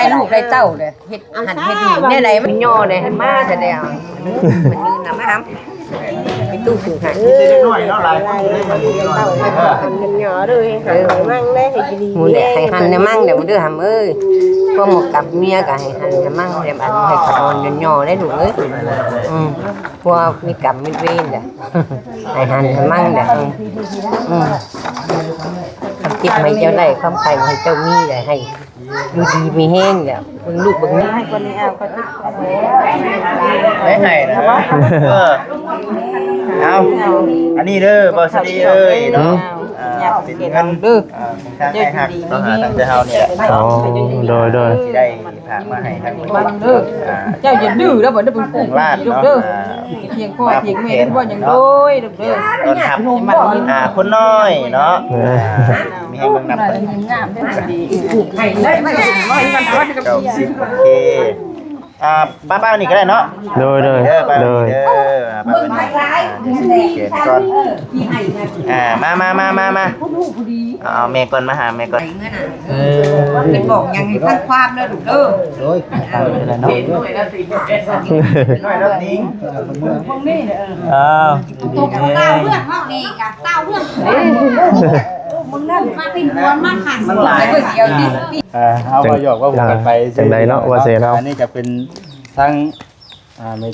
ດ້ລູກໄດ້ເຕົ້າເດ້ ເຮັດຫັ້ນເຮັດນີ້ ແນວໃດມັນຍໍໄດ້ໃຫ້ມາຊະແລ້ວ ມັນຢືນນຳມາຫາ ມີຕູ້ປູກໃຫ້ ເອີ ເດັກນ້ອຍເນາະ ຫຼາຍຄົນເລີຍ ມັນເດັກນ້ອຍ ມັນຍໍເດີ ໃຫ້ຫັ້ນໃຫ້ມັງເດ້ ໃຫ້ຢູ່ດີ ໝູ່ແຫຼະ ໃຫ້ຫັ້ນໃຫ້ມັງເດີ ເດີຫຳເອີຍ ພວກໝົກກັບເມຍກໍໃຫ້ຫັ້ນໃຫ້ມັງແດ່ ອັນໃຫ້ຂະອ່ອນຍໍໄດ້ລູກເອີຍ ອືມ ພວກມີກຳມີເວນແຫຼະ ໃຫ້ຫັ້ນໃຫ້ມັງແດ່ ອືມ ຄວາມຄິດໃຫ້ເຈົ້າໄດ້ ຄວາມໄຄໃຫ້ເຈົ້າມີແດ່ ໃຫ້ ຢູ່ດີມີແຮງແລ້ວ ເບິ່ງລູກເບິ່ງເມຍ ໄດ້ໃຫ້ນະ ເອີ ເອົາ ອັນນີ້ເດີ ບ່າວສາລີເອີຍເນາະ ອ່າ ເປັນເງິນ ອ່າ ຂອງທາງອ້າຍຮັກເນາະ ຫາທາງເຈົ້າເຮົານີ້ແຫຼະ ອໍ ໂດຍໆ ຊິໄດ້ຝາກມາໃຫ້ທາງ ເຈົ້າຢ່າດື້ເດີ ບໍ່ໄດ້ເປັນຜູ້ ທາງຫຼານເນາະ ອ່າ ພຽງພໍ່ພຽງແມ່ ບໍ່ຫຍັງ ໂດຍ ເດີ ຕ້ອນຮັບ ອ່າ ຄົນນ້ອຍເນາະ ເອີ ມີແຮງເບິ່ງນຳ ງາມເດີ ເກົ້າສິບ ໂອເຄ ອ່າ ປ້າໆ ນີ້ກໍໄດ້ເນາະ ໂດຍໆ ເດີ ປ້າ ໂດຍ ນີ້ເດີ ອ່າ ປ້າເພິ່ນ ອ່າ ເດີຊິເຂຍກ່ອນ ອ່າ ມາໆໆໆ ເອົາແມ່ກ່ອນ ມາຫາແມ່ກ່ອນ ເອີ ເປັນບອກຫຍັງໃຫ້ຟັງຄວາມເດີລູກເດີ ໂດຍ ເອີ ເປັນໜ້ອຍແລ້ວຕິ ເປັນໜ້ອຍແລ້ວຕິ ເອີ ຕົກເຕົ້າເລື່ອງເວົ້ານີ້ກະເຕົ້າເລື່ອງ ເອີ ເອົາມາຫຍອກເວົ້າກັນໄປ ຈັ່ງໃດເນາະ ວ່າເສຍເນາະ ອັນນີ້ກະເປັນທັງ ອ່າ ແມ່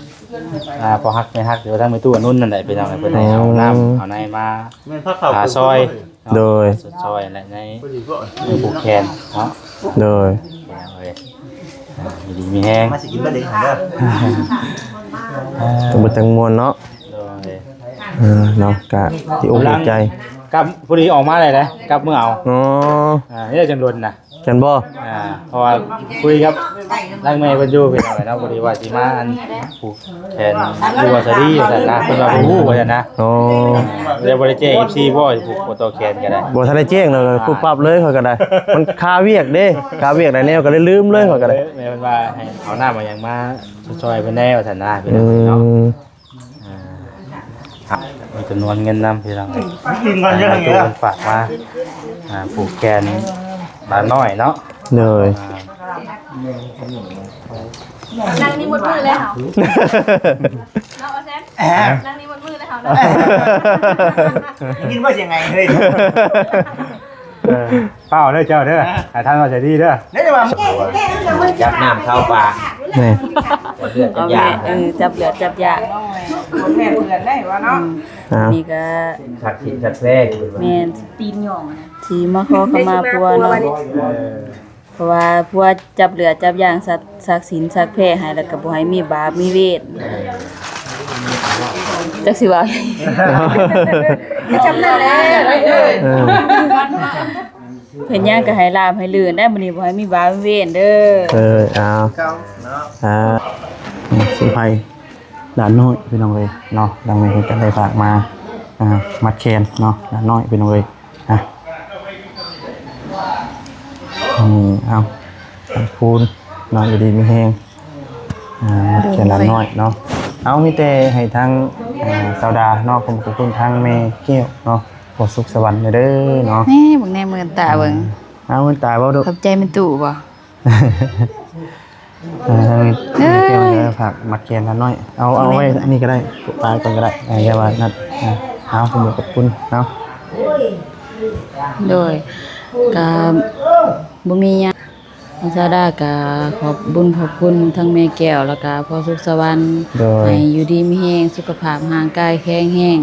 ອ່າ ພໍ່ຮັກແມ່ຮັກ ຫຼືວ່າທັງແມ່ຕູ້ອະນຸນນັ້ນແຫຼະ ພີ່ນ້ອງ ເພິ່ນໃຫ້ເອົານ້ຳ ເອົາໃນມາ ແມ່ນພາເຂົ້າ ອ່າ ຊ່ອຍເນາະ ໂດຍ ຊ່ອຍແຫຼະ ໃນ ໃນຜູກແຂນເນາະ ໂດຍ ເອີຍ ອ່າ ຢູ່ດີມີແຮງ ມາຊິກິນເບິດເລີຍເດີ ເອີ ເບິດທັງມວນເນາະ ໂດຍ ເອີ ເນາະ ກະດີອົກດີໃຈ ກັບ ພໍດີອອກມາໄດ້ເດ້ ກັບມື້ເອົາ ອໍ ອ່າ ນີ້ຈັ່ງດົນນະ ແມ່ນບໍ່ ອ່າ ເພາະວ່າຄຸຍກັບທາງແມ່ເພິ່ນຢູ່ ພີ່ນ້ອງເນາະ ພໍດີວ່າຊິມາອັນຜູກແຂນຢູ່ວ່າສະດີວ່າຊັ້ນນະ ເພິ່ນວ່າບໍ່ຮູ້ວ່າຊັ້ນນະ ອໍ ແລ້ວບໍ່ໄດ້ແຈ້ງ ເອັຟຊີ ບໍ່ ຜູກ ຜູກຕໍ່ແຂນກໍໄດ້ ບໍ່ທັນໄດ້ແຈ້ງເລີຍ ປຸບປັບເລີຍ ຂ້ອຍກໍໄດ້ ມັນຄາວຽກເດ້ ຄາວຽກຫຼາຍແນວ ກໍເລີຍລືມເລີຍ ຂ້ອຍກໍໄດ້ ແມ່ເພິ່ນວ່າໃຫ້ເອົານ້ຳເອົາຫຍັງມາຊ່ອຍເພິ່ນແດ່ວ່າຊັ້ນນະ ພີ່ນ້ອງເນາະ ອືມ ອ່າ ມີຈຳນວນເງິນນຳ ພີ່ນ້ອງເອີຍ ເງິນເດືອນນີ້ ເພິ່ນຝາກມາ ອ່າ ຜູກແຂນຫຼານນ້ອຍເນາະ ໂດຍ ອ່າ ນັ່ງນີ້ໝົດມື້ເລີຍເຮົາ ເນາະ ວ່າຊັ້ນ ນັ່ງນີ້ໝົດມື້ເລີຍເຮົາເນາະ ໄດ້ຍິນບໍ່ສຽງໄງເຮີ້ຍ ເອີ ຟ້າວເດີເຈົ້າເດີ ໃຫ້ທ່ານວ່າໃຈດີເດີ ຈັບນ້ຳເຂົ້າປາກ ນີ້ ຈັບເລືອດຈັບຢາ ເອີ ຈັບເລືອດຈັບຢາ ບໍ່ແມ່ນເພື່ອນໄດ້ວ່າເນາະ ອືມ ນີ້ກໍສັກສິດສັກແທ້ ແມ່ນ ຕີນຫຍ້ອງ ຊິມາຂໍຂະມາຜົວເນາະ ເອີ ເພາະວ່າຜົວຈັບເລືອດຈັບຢາ ສັກສິນສັກແພ້ໃຫ້ ແລ້ວກໍບໍ່ໃຫ້ມີບາບມີເວນ ຈັກຊິວ່າ ກໍຊ່ຳນັ້ນແຫຼະ ເອີ ເອີ ເຮັດຫຍັງກໍໃຫ້ລາບໃຫ້ລື່ນໄດ້ ມື້ນີ້ບໍ່ໃຫ້ມີບາບມີເວນເດີ ເອີ ເອົາ ອ່າ ສົມໄພຫຼານນ້ອຍ ພີ່ນ້ອງເອີຍເນາະ ທາງແມ່ເພິ່ນກໍໄດ້ຝາກມາ ອ່າ ມັດແຂນເນາະ ຫຼານນ້ອຍ ພີ່ນ້ອງເອີຍ ອ່ະ ນີ້ ເອົາ ຂອບຄຸນເນາະ ຢູ່ດີມີແຮງ ອ່າ ມັດແຂນຫຼານນ້ອຍເນາະ ເອົາ ມີແຕ່ໃຫ້ທາງ ອ່າ ສາວດາເນາະ ຂອບຄຸນທາງແມ່ແກ້ວເນາະ ຂໍສຸກສະຫວັນເດີເນາະ ແນ່ ເບິ່ງແນ່ ເມີນຕາເບິ່ງ ອ່າ ເອົາ ເມີນຕາເວົ້າດູ ຂອບໃຈແມ່ຕູ້ບໍ່? ເອີ ເອີ ຝາກມັດແຂນລະໜ້ອຍ ເອົາ ເອົາໄວ້ອັນນີ້ກໍໄດ້ ປາກ່ອນກໍໄດ້ ເອີ ຢ່າວ່ານັ້ນ ເອົາ ຂອບຄຸນ ຂອບຄຸນເນາະ ໂດຍ ກະບໍ່ມີຫຍັງ ທາງສາວດາກະຂອບບຸນຂອບຄຸນທັງແມ່ແກ້ວ ແລ້ວກະພໍ່ສຸກສະຫວັນ ໂດຍ ໃຫ້ຢູ່ດີມີແຮງ ສຸຂະພາບຮ່າງກາຍແຂງແຮງ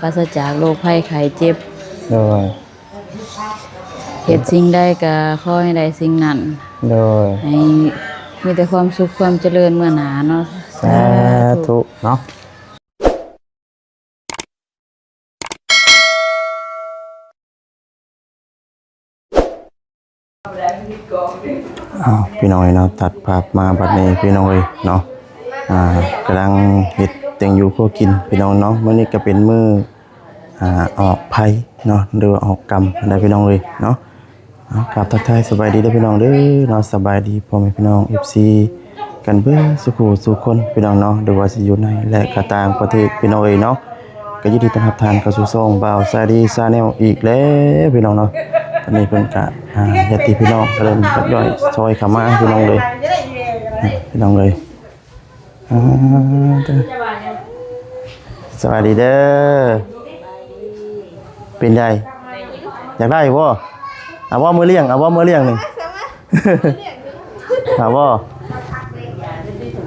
ປາສະຈາກໂລກໄພໄຂ້ເຈັບ ໂດຍ ເຮັດສິ່ງໃດກໍຂໍໃຫ້ໄດ້ສິ່ງນັ້ນ ໂດຍ ໃຫ້ມີແຕ່ຄວາມສຸກຄວາມຈະເລີນເມືອໜ້າເນາະ ສາທຸ ສາທຸເນາະ. ອ້າວ ພີ່ນ້ອງເອີຍເນາະ ຕັດພາບມາບັດນີ້ພີ່ນ້ອງເອີຍເນາະ ອ່າ ກຳລັງເຮັດແຕ່ງຢູ່ຄົວກິນພີ່ນ້ອງເນາະ. ມື້ນີ້ກໍເປັນມື້ ອ່າ ອອກໄພເນາະ ຫຼືວ່າອອກກຳນະພີ່ນ້ອງເອີຍເນາະ. ເອົາ ກາບທັກທາຍສະບາຍດີເດີພີ່ນ້ອງເດີເນາະ ສະບາຍດີພໍ່ແມ່ພີ່ນ້ອງ ເອັຟຊີ ກັນເບິດສູ່ຜູ້ສູ່ຄົນພີ່ນ້ອງເນາະ ຫຼືວ່າຊິຢູ່ໃນ ແລະ ກໍຕ່າງປະເທດພີ່ນ້ອງເອີຍເນາະ. ກໍຍິນດີຕ້ອນຮັບທ່ານເຂົ້າສູ່ຊ່ອງບ່າວຊາລີ Channel ອີກແລ້ວພີ່ນ້ອງເນາະ. ຕອນນີ້ເພິ່ນກະ ອ່າ ຍາດຕິພີ່ນ້ອງກະເລີ່ມທະຍອຍຊ່ອຍເຂົ້າມາພີ່ນ້ອງເອີຍ ພີ່ນ້ອງເອີຍ. ອ່າ ເດີ ສະບາຍດີເດີ. ເປັນໃດ ຢາກໄດ້ບໍ່? ເອົາບໍ່ ມື້ລ້ຽງ ເອົາບໍ່ ມື້ລ້ຽງນີ້ ເອົາບໍ່?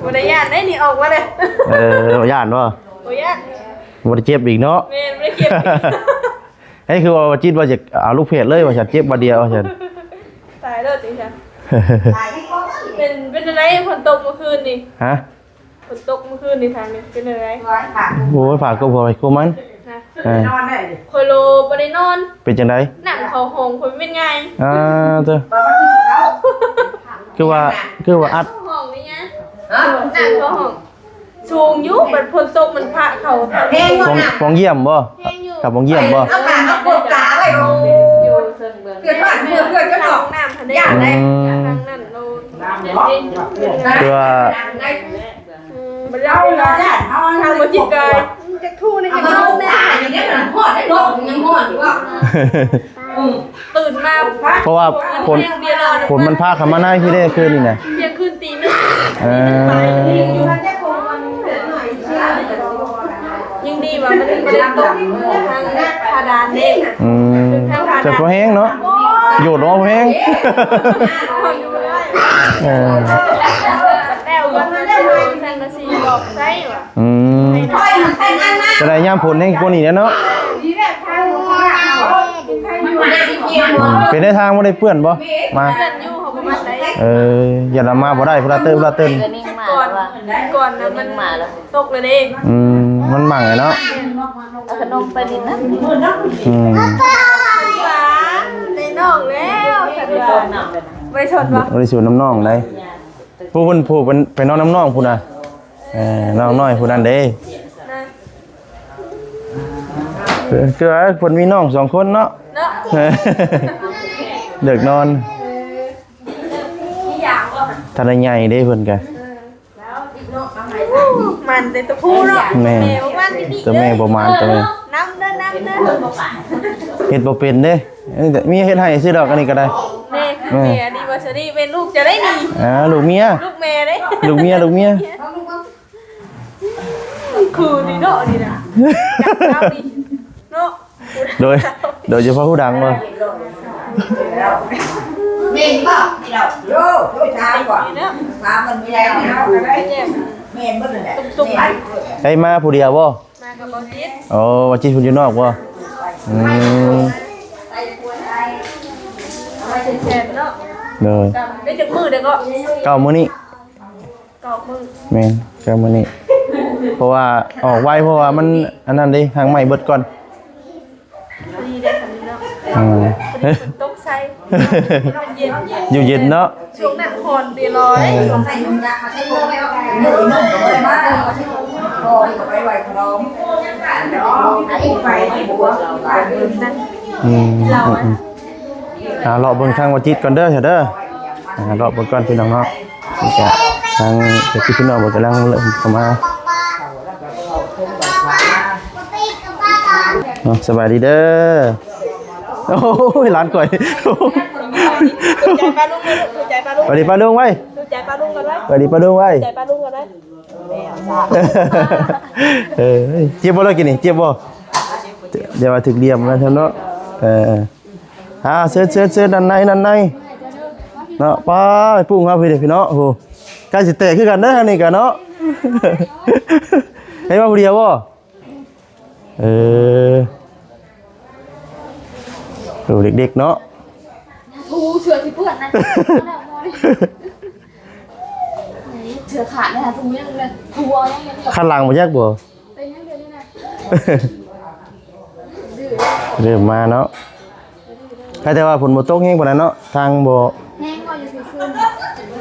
ບໍ່ໄດ້ຢ້ານໄດ໋ນີ້ ອອກມາເລີຍ. ເອີ ຢ້ານບໍ່? ບໍ່ຢ້ານ ບໍ່ໄດ້ເຈັບອີກເນາະ. ແມ່ນ ບໍ່ໄດ້ເຈັບອີກ. ເຮີ້ຍ ຄືວ່າຈິດວ່າຈະເອົາລູກເພດເລີຍວ່າຊັ້ນ ເຈັບບາດດຽວວ່າຊັ້ນ. ຕາຍແລ້ວຕິຊັ້ນ. ເປັນ ເປັນຈັ່ງໃດ ຝົນຕົກມື້ຄືນນີ້? ຮະ? ຝົນຕົກມື້ຄືນນີ້ທາງນີ້ເປັນຈັ່ງໃດ? ໂອ້ຍ ພາກົບຫົວໄປກົບມັນ. ນະ ເອີ ຂ້ອຍໂລບໍ່ໄດ້ນອນ. ເປັນຈັ່ງໃດ? ໜັງເຂົ້າຫ້ອງຂ້ອຍເປັນໄງ? ອ່າ ເຕີ ຄືວ່າ ຄືວ່າອັດ ເຂົ້າຫ້ອງນີ້ນະ. ຮະ? ໜັງເຂົ້າຫ້ອງ ສູງຢູ່ ບັດຝົນຕົກມັນພະເຂົ້າ ປອງ ປອງຢ້ຽມບໍ່? ແຮງຢູ່ ຄັບ ປອງຢ້ຽມບໍ່? ເອົາຜ້າມາປົດຕາໄວ້ ຢູ່ເທິງເບື້ອງ ເພື່ອນບ້ານເພື່ອ ເພື່ອຈະອອກນ້ຳຫັ້ນເດ້. ອືມ ທາງນັ້ນໂລດ ຄືວ່າ ອືມ ເຮົາບໍ່ຈິດກາຍ ຈັກທູ້ນະ ເອົາມາປົດຕາຢູ່ເດ້ ມັນຮອດໄດ້ເນາະ ຍັງຮອດຢູ່ບໍ່? ຕື່ນມາ ເພາະວ່າຝົນ ຝົນມັນພາເຂົ້າມາໃນພີ້ເດ້ຄືນນີ້ນະ ທ່ຽງຄືນຕີໜຶ່ງ. ເອີ ຍັງດີວ່າມັນບໍ່ໄດ້ຕົກທາງພາດານເດ້. ອືມ ແຕ່ບໍ່ແຮງເນາະ ໂຍດບໍ່ແຮງ. ເອີ ແລ້ວມັນເປັນສັງກະສີບອກໃຊ້ວ່າ ອືມ ຈະໄດ້ຍາມຝົນແຮງກວ່ານີ້ແຫຼະເນາະ. ເປັນໄດ້ທາງບໍ່ໄດ້ເປື້ອນບໍ່? ມາ ເປື້ອນຢູ່ ເຮົາບໍ່ມັນໄດ້. ເອີ ຢ້ານວ່າມາບໍ່ໄດ້ ພຸ້ນລະເຕີນ ພຸ້ນລະເຕີນ. ກ່ອນ ກ່ອນນະມັນຕົກແລ້ວເດ້. ອືມ ມັນໝັ່ງເນາະ. ເອົາຂະໜົມໄປຫຼິ້ນນຳ. ອືມ ໄດ້ນ້ອງແລ້ວ ໄປຊົນບໍ່? ບໍ່ໄດ້ຊົນນຳນ້ອງໃດ. ຜູ້ເພິ່ນ ຜູ້ເພິ່ນໄປນອນນຳນ້ອງພຸ້ນນະ. ເອີ ນ້ອງນ້ອຍຜູ້ນັ້ນເດ້. ນະ ເອີ ຄືວ່າເພິ່ນມີນ້ອງສອງຄົນເນາະ ເນາະ ເລີກນອນ. ເອີ ທັນໄດ້ໃຫຍ່ເດ້ເພິ່ນກະ. ມັນແຕ່ຕົວຜູ້ເນາະ. ແມ່ນ ແມ່ບໍ່ມັນ ຕົວແມ່ບໍ່ມັນ ຕົວແມ່. ນຳເດີ ນຳເດີ. ເຮັດບໍ່ເປັນເດ້ ມີເຮັດໃຫ້ຊື່ດອກ ອັນນີ້ກໍໄດ້. ແມ່ ແມ່ ອັນນີ້ວ່າຊະນີ້ເປັນລູກຈະໄດ້ນີ້. ອ່າ ລູກເມຍ ລູກແມ່ເດ້ ລູກເມຍ ລູກເມຍ. ຄືນີ້ເນາະ ນີ້ນະ ຈັກລາວນີ້ເນາະ. ໂດຍ ໂດຍສະເພາະຜູ້ດັງບໍ່? ແມ່ນບໍ່? ໂຍ ໂດຍ ຖາມກ່ອນ ຖາມມັນມີແລ້ວ ແມ່ນບໍ່ນັ້ນແຫຼະ. ໃຫ້ມາຜູ້ດຽວບໍ່? ມາກັບບໍ່ຈິດ. ໂອ້ ບໍ່ຈິດເພິ່ນຢູ່ນອກບໍ່? ອືມ ແມ່ນເນາະ. ໂດຍ ໄດ້ຈັກມື້ເດ້ເກາະ? ເກົ້າມື້ນີ້. ເກົ້າມື້. ແມ່ນ ເກົ້າມື້ນີ້ ເພາະວ່າອອກໄວ ເພາະວ່າມັນອັນນັ້ນເດ້ ຫາກໄມ້ເບິດກ່ອນ. ດີເດ້ຄັນນີ້ເນາະ. ອືມ ຝົນຕົກໃສ່ ເຢັນໆ ຢູ່ເຢັນເນາະ. ຊ່ວງນັ້ນຮ້ອນເດລອຍ. ເອີ ອືມ ອືມໆ. ອ່າ ເລາະເບິ່ງທາງບໍ່ຈິດກ່ອນເດີ ເດີ ອ່າ ເລາະເບິ່ງກ່ອນພີ່ນ້ອງເນາະ. ນີ້ກະທາງເພື່ອນພີ່ນ້ອງເພິ່ນກຳລັງເລີ່ມເຂົ້າມາເນາະ. ສະບາຍດີເດີ. ໂອ້ຍ ຫຼານຂ້ອຍ. ສະບາຍດີປ້າລຸງໄວ້. ສະບາຍດີປ້າລຸງກ່ອນໄວ້. ສະບາຍດີປ້າລຸງກ່ອນໄວ້. ເອີ ເຈັບບໍ່ລະກິນນີ້ ເຈັບບໍ່? ດຽວວ່າຖືກຫຼ່ຽມນະເນາະ. ເອີ ອ່າ ເຊີນ ເຊີນ ເຊີນ ດ້ານໃນ ດ້ານໃນເນາະ. ປ້າ ໄປປຸ້ງເຮົາພີ້ເດ້ພີ່ນ້ອງ. ໂອ້ ໃກ້ຊິແຕກຄືກັນເດີ ທາງນີ້ກະເນາະ. ໃຫ້ມາຜູ້ດຽວບໍ່? ເອີ ໂອ້ ເດັກໆ ເນາະ. ໂອ້ ເສື້ອຊິເປື້ອນນະ. ເສື້ອຂາດນະ ຜູ້ຍັງເລີຍ ຜູ້ເວົ້າຍັງເລີຍ. ຄັນຫຼັງບໍ່ຈັກບໍ່? ເລີ່ມມາເນາະ. ໃຜແຕ່ວ່າຝົນບໍ່ຕົກແຮງປານໃດເນາະ ທາງບໍ່ ແຮງບໍ່ຢູ່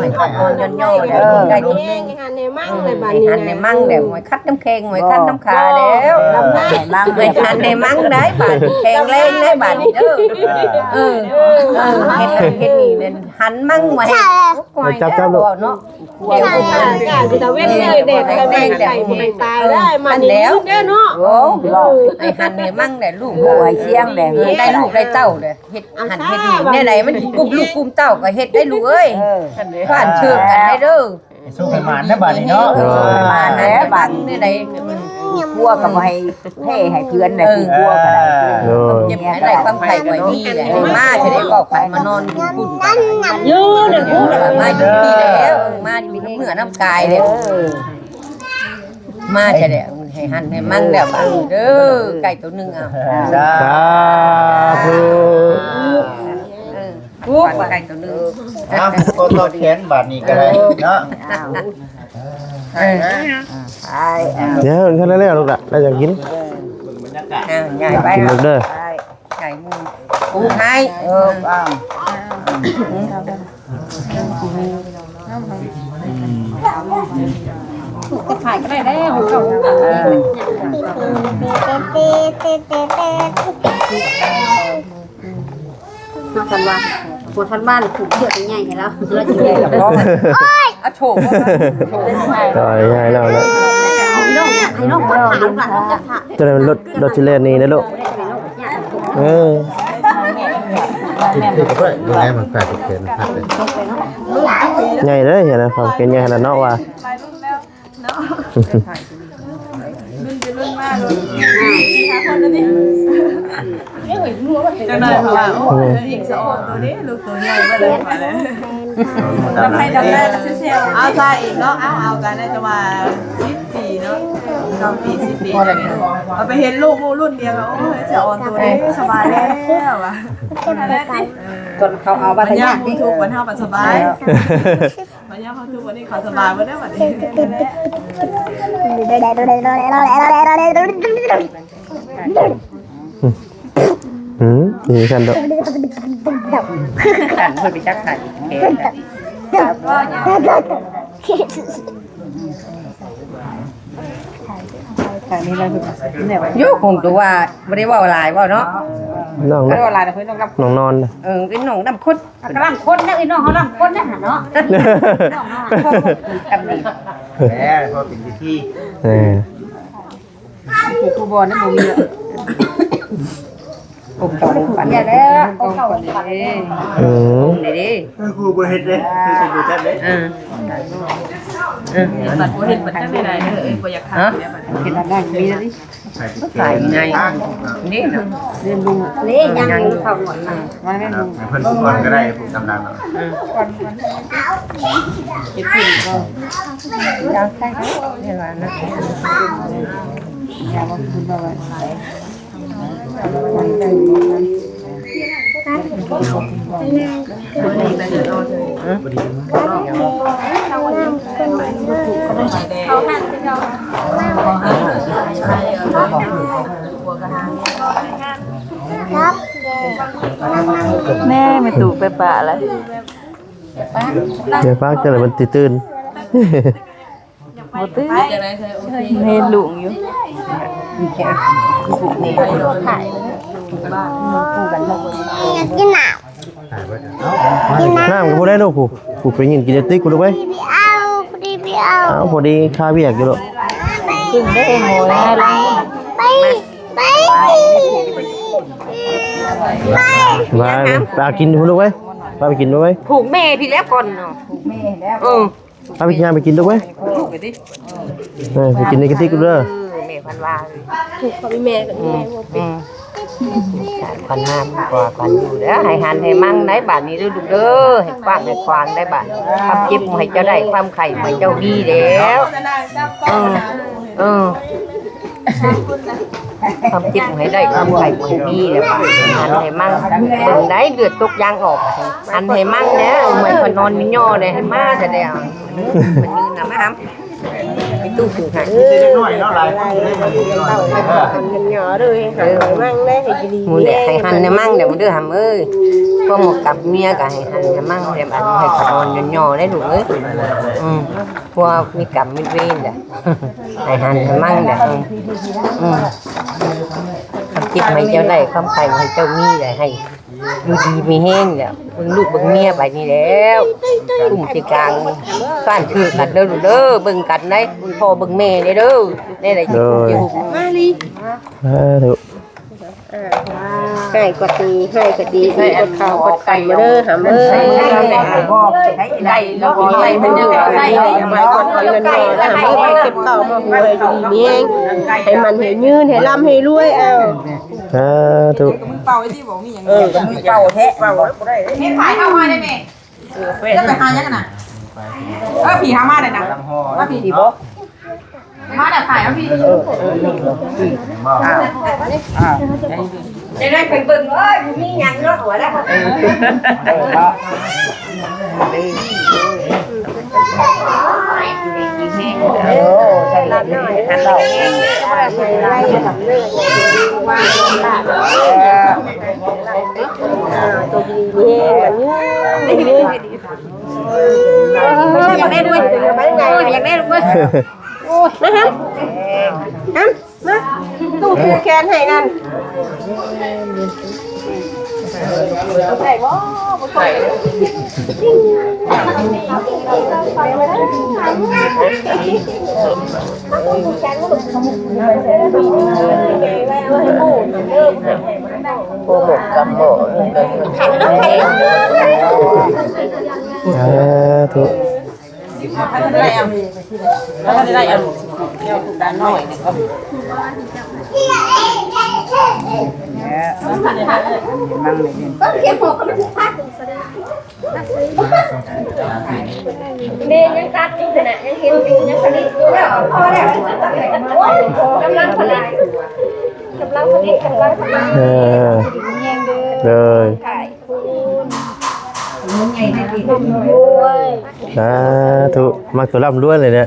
ໃຫ້ອ່ອນໆຍໍ້ໆ ເອີ ໄດ້ຕົວ ໃຫ້ຫັນໃຫ້ມັງແລ້ວບາດນີ້ ໃຫ້ຫັນໃຫ້ມັງແລ້ວ ຫວຍຂັດນ້ຳແຂ້ງ ຫວຍຂັນນ້ຳຂາແລ້ວ ເອີ ໃຫ້ມັງ ໃຫ້ຫັນໃຫ້ມັງໄດ້ບາດ ແຂງແຮງໄດ້ບາດນີ້ເດີ ເອີ ເອີ ເຮັດນັ້ນເຮັດນີ້ນັ້ນ ຫັນມັງໄວ້ ຈັບໆລູກ ເນາະ ແດດໄປຕາເວັນເລີຍ ແດດໄປແບງໄປໄປຕາຍໄດ້ມານີ້ເດ້ເນາະ ໂອ້ ໃຫ້ຫັນໃຫ້ມັງແຫຼະລູກ ໃຫ້ສຽງແຫຼະ ເອີ ໄດ້ລູກໄດ້ເຕົ້າແຫຼະ ເຮັດຫັ້ນເຮັດນີ້ ແນວໃດມັນກຸມລູກກຸມເຕົ້າກໍເຮັດໄດ້ລູກເອີຍ ເອີ ບ້ານເຊີກັນໄດ້ເດີ ໃຫ້ໂຊກໃຫ້ໝານເດີບາດນີ້ເນາະ ເອີ ໝານແຫຼະບາດນີ້ ແນວໃດ ອືມ ຜົວກໍບໍ່ໃຫ້ແຜ່ໃຫ້ເພື່ອນໃດ ເອີ ຜົວກໍໄດ້ ໂດຍ ເຈັບໃຫ້ໄດ້ຄວາມໄຂ້ກໍມີແຫຼະ ມາຈະໄດ້ເວົ້າກັນ ມານອນຢູ່ພຸ້ນກໍໄດ້ ຢູ່ເດີ ມາຢູ່ພີ້ແລ້ວ ມາຢູ່ນຳເນື້ອນຳກາຍແລ້ວ ເອີ ມາຈະໄດ້ໃຫ້ຫັນໃຫ້ມັງແລ້ວບາດນີ້ເດີ ໄກ່ໂຕໜຶ່ງເອົາ ສາທຸ ເອີ ໂອ້ ໄກ່ໂຕໜຶ່ງ ເອົາ ກໍຕໍ່ແຂນບາດນີ້ກໍໄດ້ເນາະ ເອີ ເອີ ເອີ ເອີ ດຽວມັນທັນໄດ້ແລ້ວລູກຫຼານ ລາວຢາກກິນ ເອີ ເບິ່ງບັນຍາກາດ ອ່າ ຍ້າຍໄປ ກິນລູກເດີ ໄກ່ໝູ່ ປູໃຫ້ ເອີ ເອົາ ອືມ ປູກະໄຂ່ກໍໄດ້ແລ້ວ ເອີ ມາກັນວ່າ ບໍ່ທັນບ້ານຜູກເຊືອກໃຫຍ່ໃຫ້ລາວ ລາວຊິແກ່ກັບນ້ອງ ອາໂຖ ໂຖ ກໍໃຫ້ລາວແລ້ວ ໃຫ້ນ້ອງ ໃຫ້ນ້ອງ ໃຫ້ນ້ອງ ຕົວນັ້ນມັນລົດ ລົດຊິແລ່ນໜີເດ້ລູກ ເອີ ຄືກັບເພິ່ນ ບໍ່ໄດ້ມັນແປກແຂນມັນຫັກເດ້ ໃຫຍ່ເດ້ ເຫັນແລ້ວ ຄວາມແຂນໃຫຍ່ຂະໜາດເນາະວ່າ ເນາະ ລຸ້ນໄປລຸ້ນມາ ລຸ້ນ ສີ່ຫ້າຄົນແລ້ວນີ້ ຈັກໜ້ອຍເຂົາວ່າ ໂອ້ຍ ຍິງສະອອນໂຕນີ້ ລູກໂຕໃຫຍ່ມາເລີຍວ່າແລ້ວ ຈຳໄດ້ ຈຳໄດ້ ເອົາໃສ່ອີກເນາະ ເອົາ ເອົາກັນໄດ້ ແຕ່ວ່າສິບປີເນາະ ເກົ້າປີ ສິບປີ ເອົາໄປເຫັນລູກ ລູກລຸ້ນດຽວ ໂອ້ຍ ສະອອນໂຕນີ້ສະບາຍແລ້ວວ່າ ຕົນເຂົາເອົາວ່າ ມັນຍາກ ຍາກ ທຸກວັນເຮົາມັນສະບາຍ ບັດຍາມເຮົາທຸກວັນນີ້ເຂົາສະບາຍເບິດແລ້ວບັດນີ້ ອືມ ນີ້ຊັ້ນດອກ ກັນເພິ່ນໄປຈັກໄຂ່ແຂນກັນ ຢູ່ຄົງຕົວວ່າບໍ່ໄດ້ເວົ້າຫຼາຍເວົ້າເນາະ ນ້ອງ ບໍ່ໄດ້ເວົ້າຫຼາຍ ເພິ່ນນ້ອງນອນ ເອີ ເປັນນ້ອງນຳຄົນ ອ່ະ ກຳລັງຄົນນະ ເອີ ນ້ອງເຮົານຳຄົນນະຫັ້ນເນາະ ນ້ອງເຮົາ ກັນດີ ແຫຼະ ພໍເປັນພິທີ ເອີ ຜູ້ຜູ້ບໍ່ນັ້ນບໍ່ມີ ອົບເຂົ້າອົບປັນ ເອີ ອົບເຂົ້າອົບປັນເດ້ ອືມ ນີ້ເດ້ ຄືກູບໍ່ເຮັດເດ້ ຄືກູບໍ່ຈັດເດ້ ເອີ ເອີ ບັດບໍ່ເຮັດບັດຈັກໄດ້ເດີ ບໍ່ຢາກຖາມແລ້ວບັດ ເຮັດອັນນັ້ນມີແລ້ວຕິ ໃສ່ໃນນີ້ນະ ນີ້ຍັງຢູ່ເຂົ້າໝົດນະ ມາແມ່ນ ໃຫ້ເພິ່ນກ່ອນກໍໄດ້ ຜູ້ກຳລັງ ອືມ ເຮັດເປັນກໍ ຢາກໃສ່ກໍເຮັດວ່ານະ ແມ່ ແມ່ຕູ້ໄປປະລະ ຢ່າຟັງ ຈັ່ງໃດມັນຕື່ນ. ບໍ່ຕື່ນ ເຫັນລຸງຢູ່ ຢາກກິນນ້ຳ ກິນນ້ຳ ນ້ຳກໍບໍ່ໄດ້ລູກ ຜູ້ ຜູ້ໄປຍິງກິນເດດຕິກ ລູກເອີຍ ເອົາ ພໍດີເອົາ ເອົາ ພໍດີຄາວຽກຢູ່ລູກ ກິນໄດ້ໝົດແລ້ວ ໄປ ໄປ ໄປ ໄປ ໄປ ໄປ ກິນພຸ້ນລູກເອີຍ ພາໄປກິນລູກເອີຍ ຜູກແມ່ພີ້ແລ້ວກ່ອນເນາະ ຜູກແມ່ແລ້ວ ເອີ ພາໄປກິນ ໄປກິນລູກເອີຍ ເອີ ໄປກິນໃນກະຕິກເດີ ເອີ ແມ່ພັນວ່າ ຖືກເຂົາມີແມ່ກໍມີແມ່ບໍ່ເປັນ ອືມ ຂວັນງາມກວ່າຂວັນຢູ່ເດີ ໃຫ້ຫັນໃຫ້ມັງໄດ້ບາດນີ້ເດີລູກເດີ ໃຫ້ກວ້າງໃຫ້ຂວາງໄດ້ບາດ ຄວາມເຈັບບໍ່ໃຫ້ເຈົ້າໄດ້ ຄວາມໄຂ້ບໍ່ໃຫ້ເຈົ້າມີແລ້ວ ເອີ ເອີ ຄວາມເຈັບບໍ່ໃຫ້ໄດ້ ຄວາມໄຂ້ບໍ່ໃຫ້ມີແລ້ວບາດ ຫັນໃຫ້ມັງ ເບິ່ງໄດ້ເລືອດຕົກຢາງອອກ ຫັນໃຫ້ມັງແດ່ ເອົາໄມ້ຂະນອນຍໍ້ໆ ແດ່ ໃຫ້ມາຊະແດ່ ມັນຢືນນຳມາຫາ ໄປຕູ້ຜູກໃຫ້ ເອີ ເດັກນ້ອຍເນາະ ຫຼາຍຄົນຢູ່ໃນບ້ານ ເອີ ເພິ່ນຫຍໍ້ເດີ ໃຫ້ຫັນໃຫ້ມັງເດີ ໃຫ້ດີ ໝູ່ແຫຼະ ໃຫ້ຫັນໃຫ້ມັງເດີເດີຫຳເອີຍ ພວກໝູ່ກັບເມຍກໍໃຫ້ຫັນໃຫ້ມັງເດີ ອັນໃຫ້ຂະນອນຍໍ້ໆ ເດີລູກເອີຍ ອືມ ພວກມີກຳມີເວນເດີ ໃຫ້ຫັນໃຫ້ມັງເດີ ອືມ ຄວາມເຈັບໃຫ້ເຈົ້າໄດ້ ຄວາມໄຂ້ໃຫ້ເຈົ້າມີເດີ ໃຫ້ ຢູ່ດີມີແຮງແລ້ວ ເບິ່ງລູກເບິ່ງເມຍໄປນີ້ແລ້ວ ກຸ້ມທີ່ກາງບ້ານຄືກັນເດີລູກເດີ ເບິ່ງກັນໄດ໋ ເບິ່ງພໍ່ເບິ່ງແມ່ແດ່ເດີ ແນວໃດຊິກຸ້ມຊິຮຸ່ມ ມາລີ ສາທຸ ໃຫ້ກວ່າຕີ ໃຫ້ກວ່າຕີ ໃຫ້ກວ່າເຂົ້າກວ່າຄຳເດີຫຳເອີຍ ໄດ້ແລ້ວກໍໃຫ້ເພິ່ນເອົາໄວ້ກ່ອນເງິນບໍ່ລະຫຳເອີຍ ເກັບເຂົ້າມາຫົວໃຫ້ດີມີແຮງ ໃຫ້ໝັ້ນໃຫ້ຍືນ ໃຫ້ລ່ຳໃຫ້ລວຍ ເອົາ ສາທຸ ເອີ ເປົ່າແທ້ ເຮັດພາຍເຂົ້າມາໄດ້ແມ່ ເຈົ້າໄປຫາຫຍັງຫັ້ນນະ ເອີ ຜີຫາມາໄດ້ນະ ມາຜີ ມາແລ້ວຖ່າຍມາພີ້ ອ້າວ ອ້າວ ຈະໄດ້ໄປເບິ່ງ ເອີຍ ບໍ່ມີຫຍັງເນາະ ວ່າແລ້ວ ເອີ ເນາະ ໂອ້ ຊັ້ນລະ ເນາະ ເນາະ ເອີ ໂຕດີມີແຮງ ມັນຍືນ ເອີ ຢາກໄດ້ດ້ວຍ ເອີ ຢາກໄດ້ດ້ວຍ ໂອ້ຍ ມາຫຳ ຫຳ ມາ ຕູ້ຜູກແຂນໃຫ້ນັ້ນ ໄດ້ບໍ່ ບໍ່ຄ່ອຍ ໂອ້ ໝົດກຳບໍ່ ສາທຸ ໄດ້ເອົາ ໄດ້ເອົາ ດານນ້ອຍ ແມ່ຍັງຕັດຢູ່ຫັ້ນນະ ຍັງເຫັນຢູ່ ຍັງຜະລິດຢູ່ ພໍແລ້ວ ກຳລັງຜະລິດ ກຳລັງຜະລິດ ກຳລັງຜະລິດ ເອີ ເດີ ສາທຸ ມັກຕົວລ່ຳລວຍເລີຍເນຍ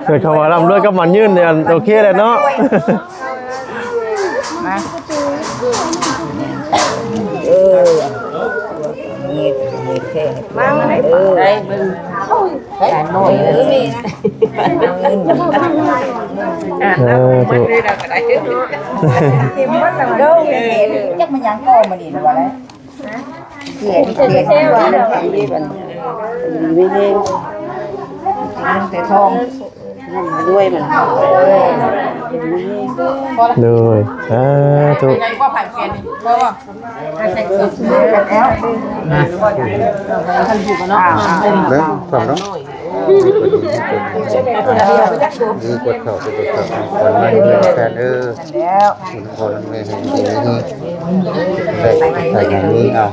ເກີດຄຳວ່າລ່ຳລວຍກັບໝັ້ນຍືນນີ້ ໂອເຄແລ້ວເນາະ ມາ ເອີ ມີ ມີແທ້ ມາ ເອີ ໄດ້ເບິ່ງ ເອີ ເອີ ເອີ ຈັກມັນຫຍັງກໍມື້ນີ້ວ່າແລ້ວ ເສຍ ເສຍ ເສຍ ມີແຮງ ແຕ່ທອງ ດ້ວຍມັນ ໂດຍ ສາທຸ ເບິ່ງ ເບິ່ງ ເບິ່ງ ດີກວ່າເຂົາ ດີກວ່າເຂົາ ກ່ອນມາເຮືອນແຊນເອີ ແລ້ວ ຄຸນພໍ່ນຳແມ່ໃຫ້ດີ ໃສ່ໃສ່ຢ່າງນີ້ເອົາ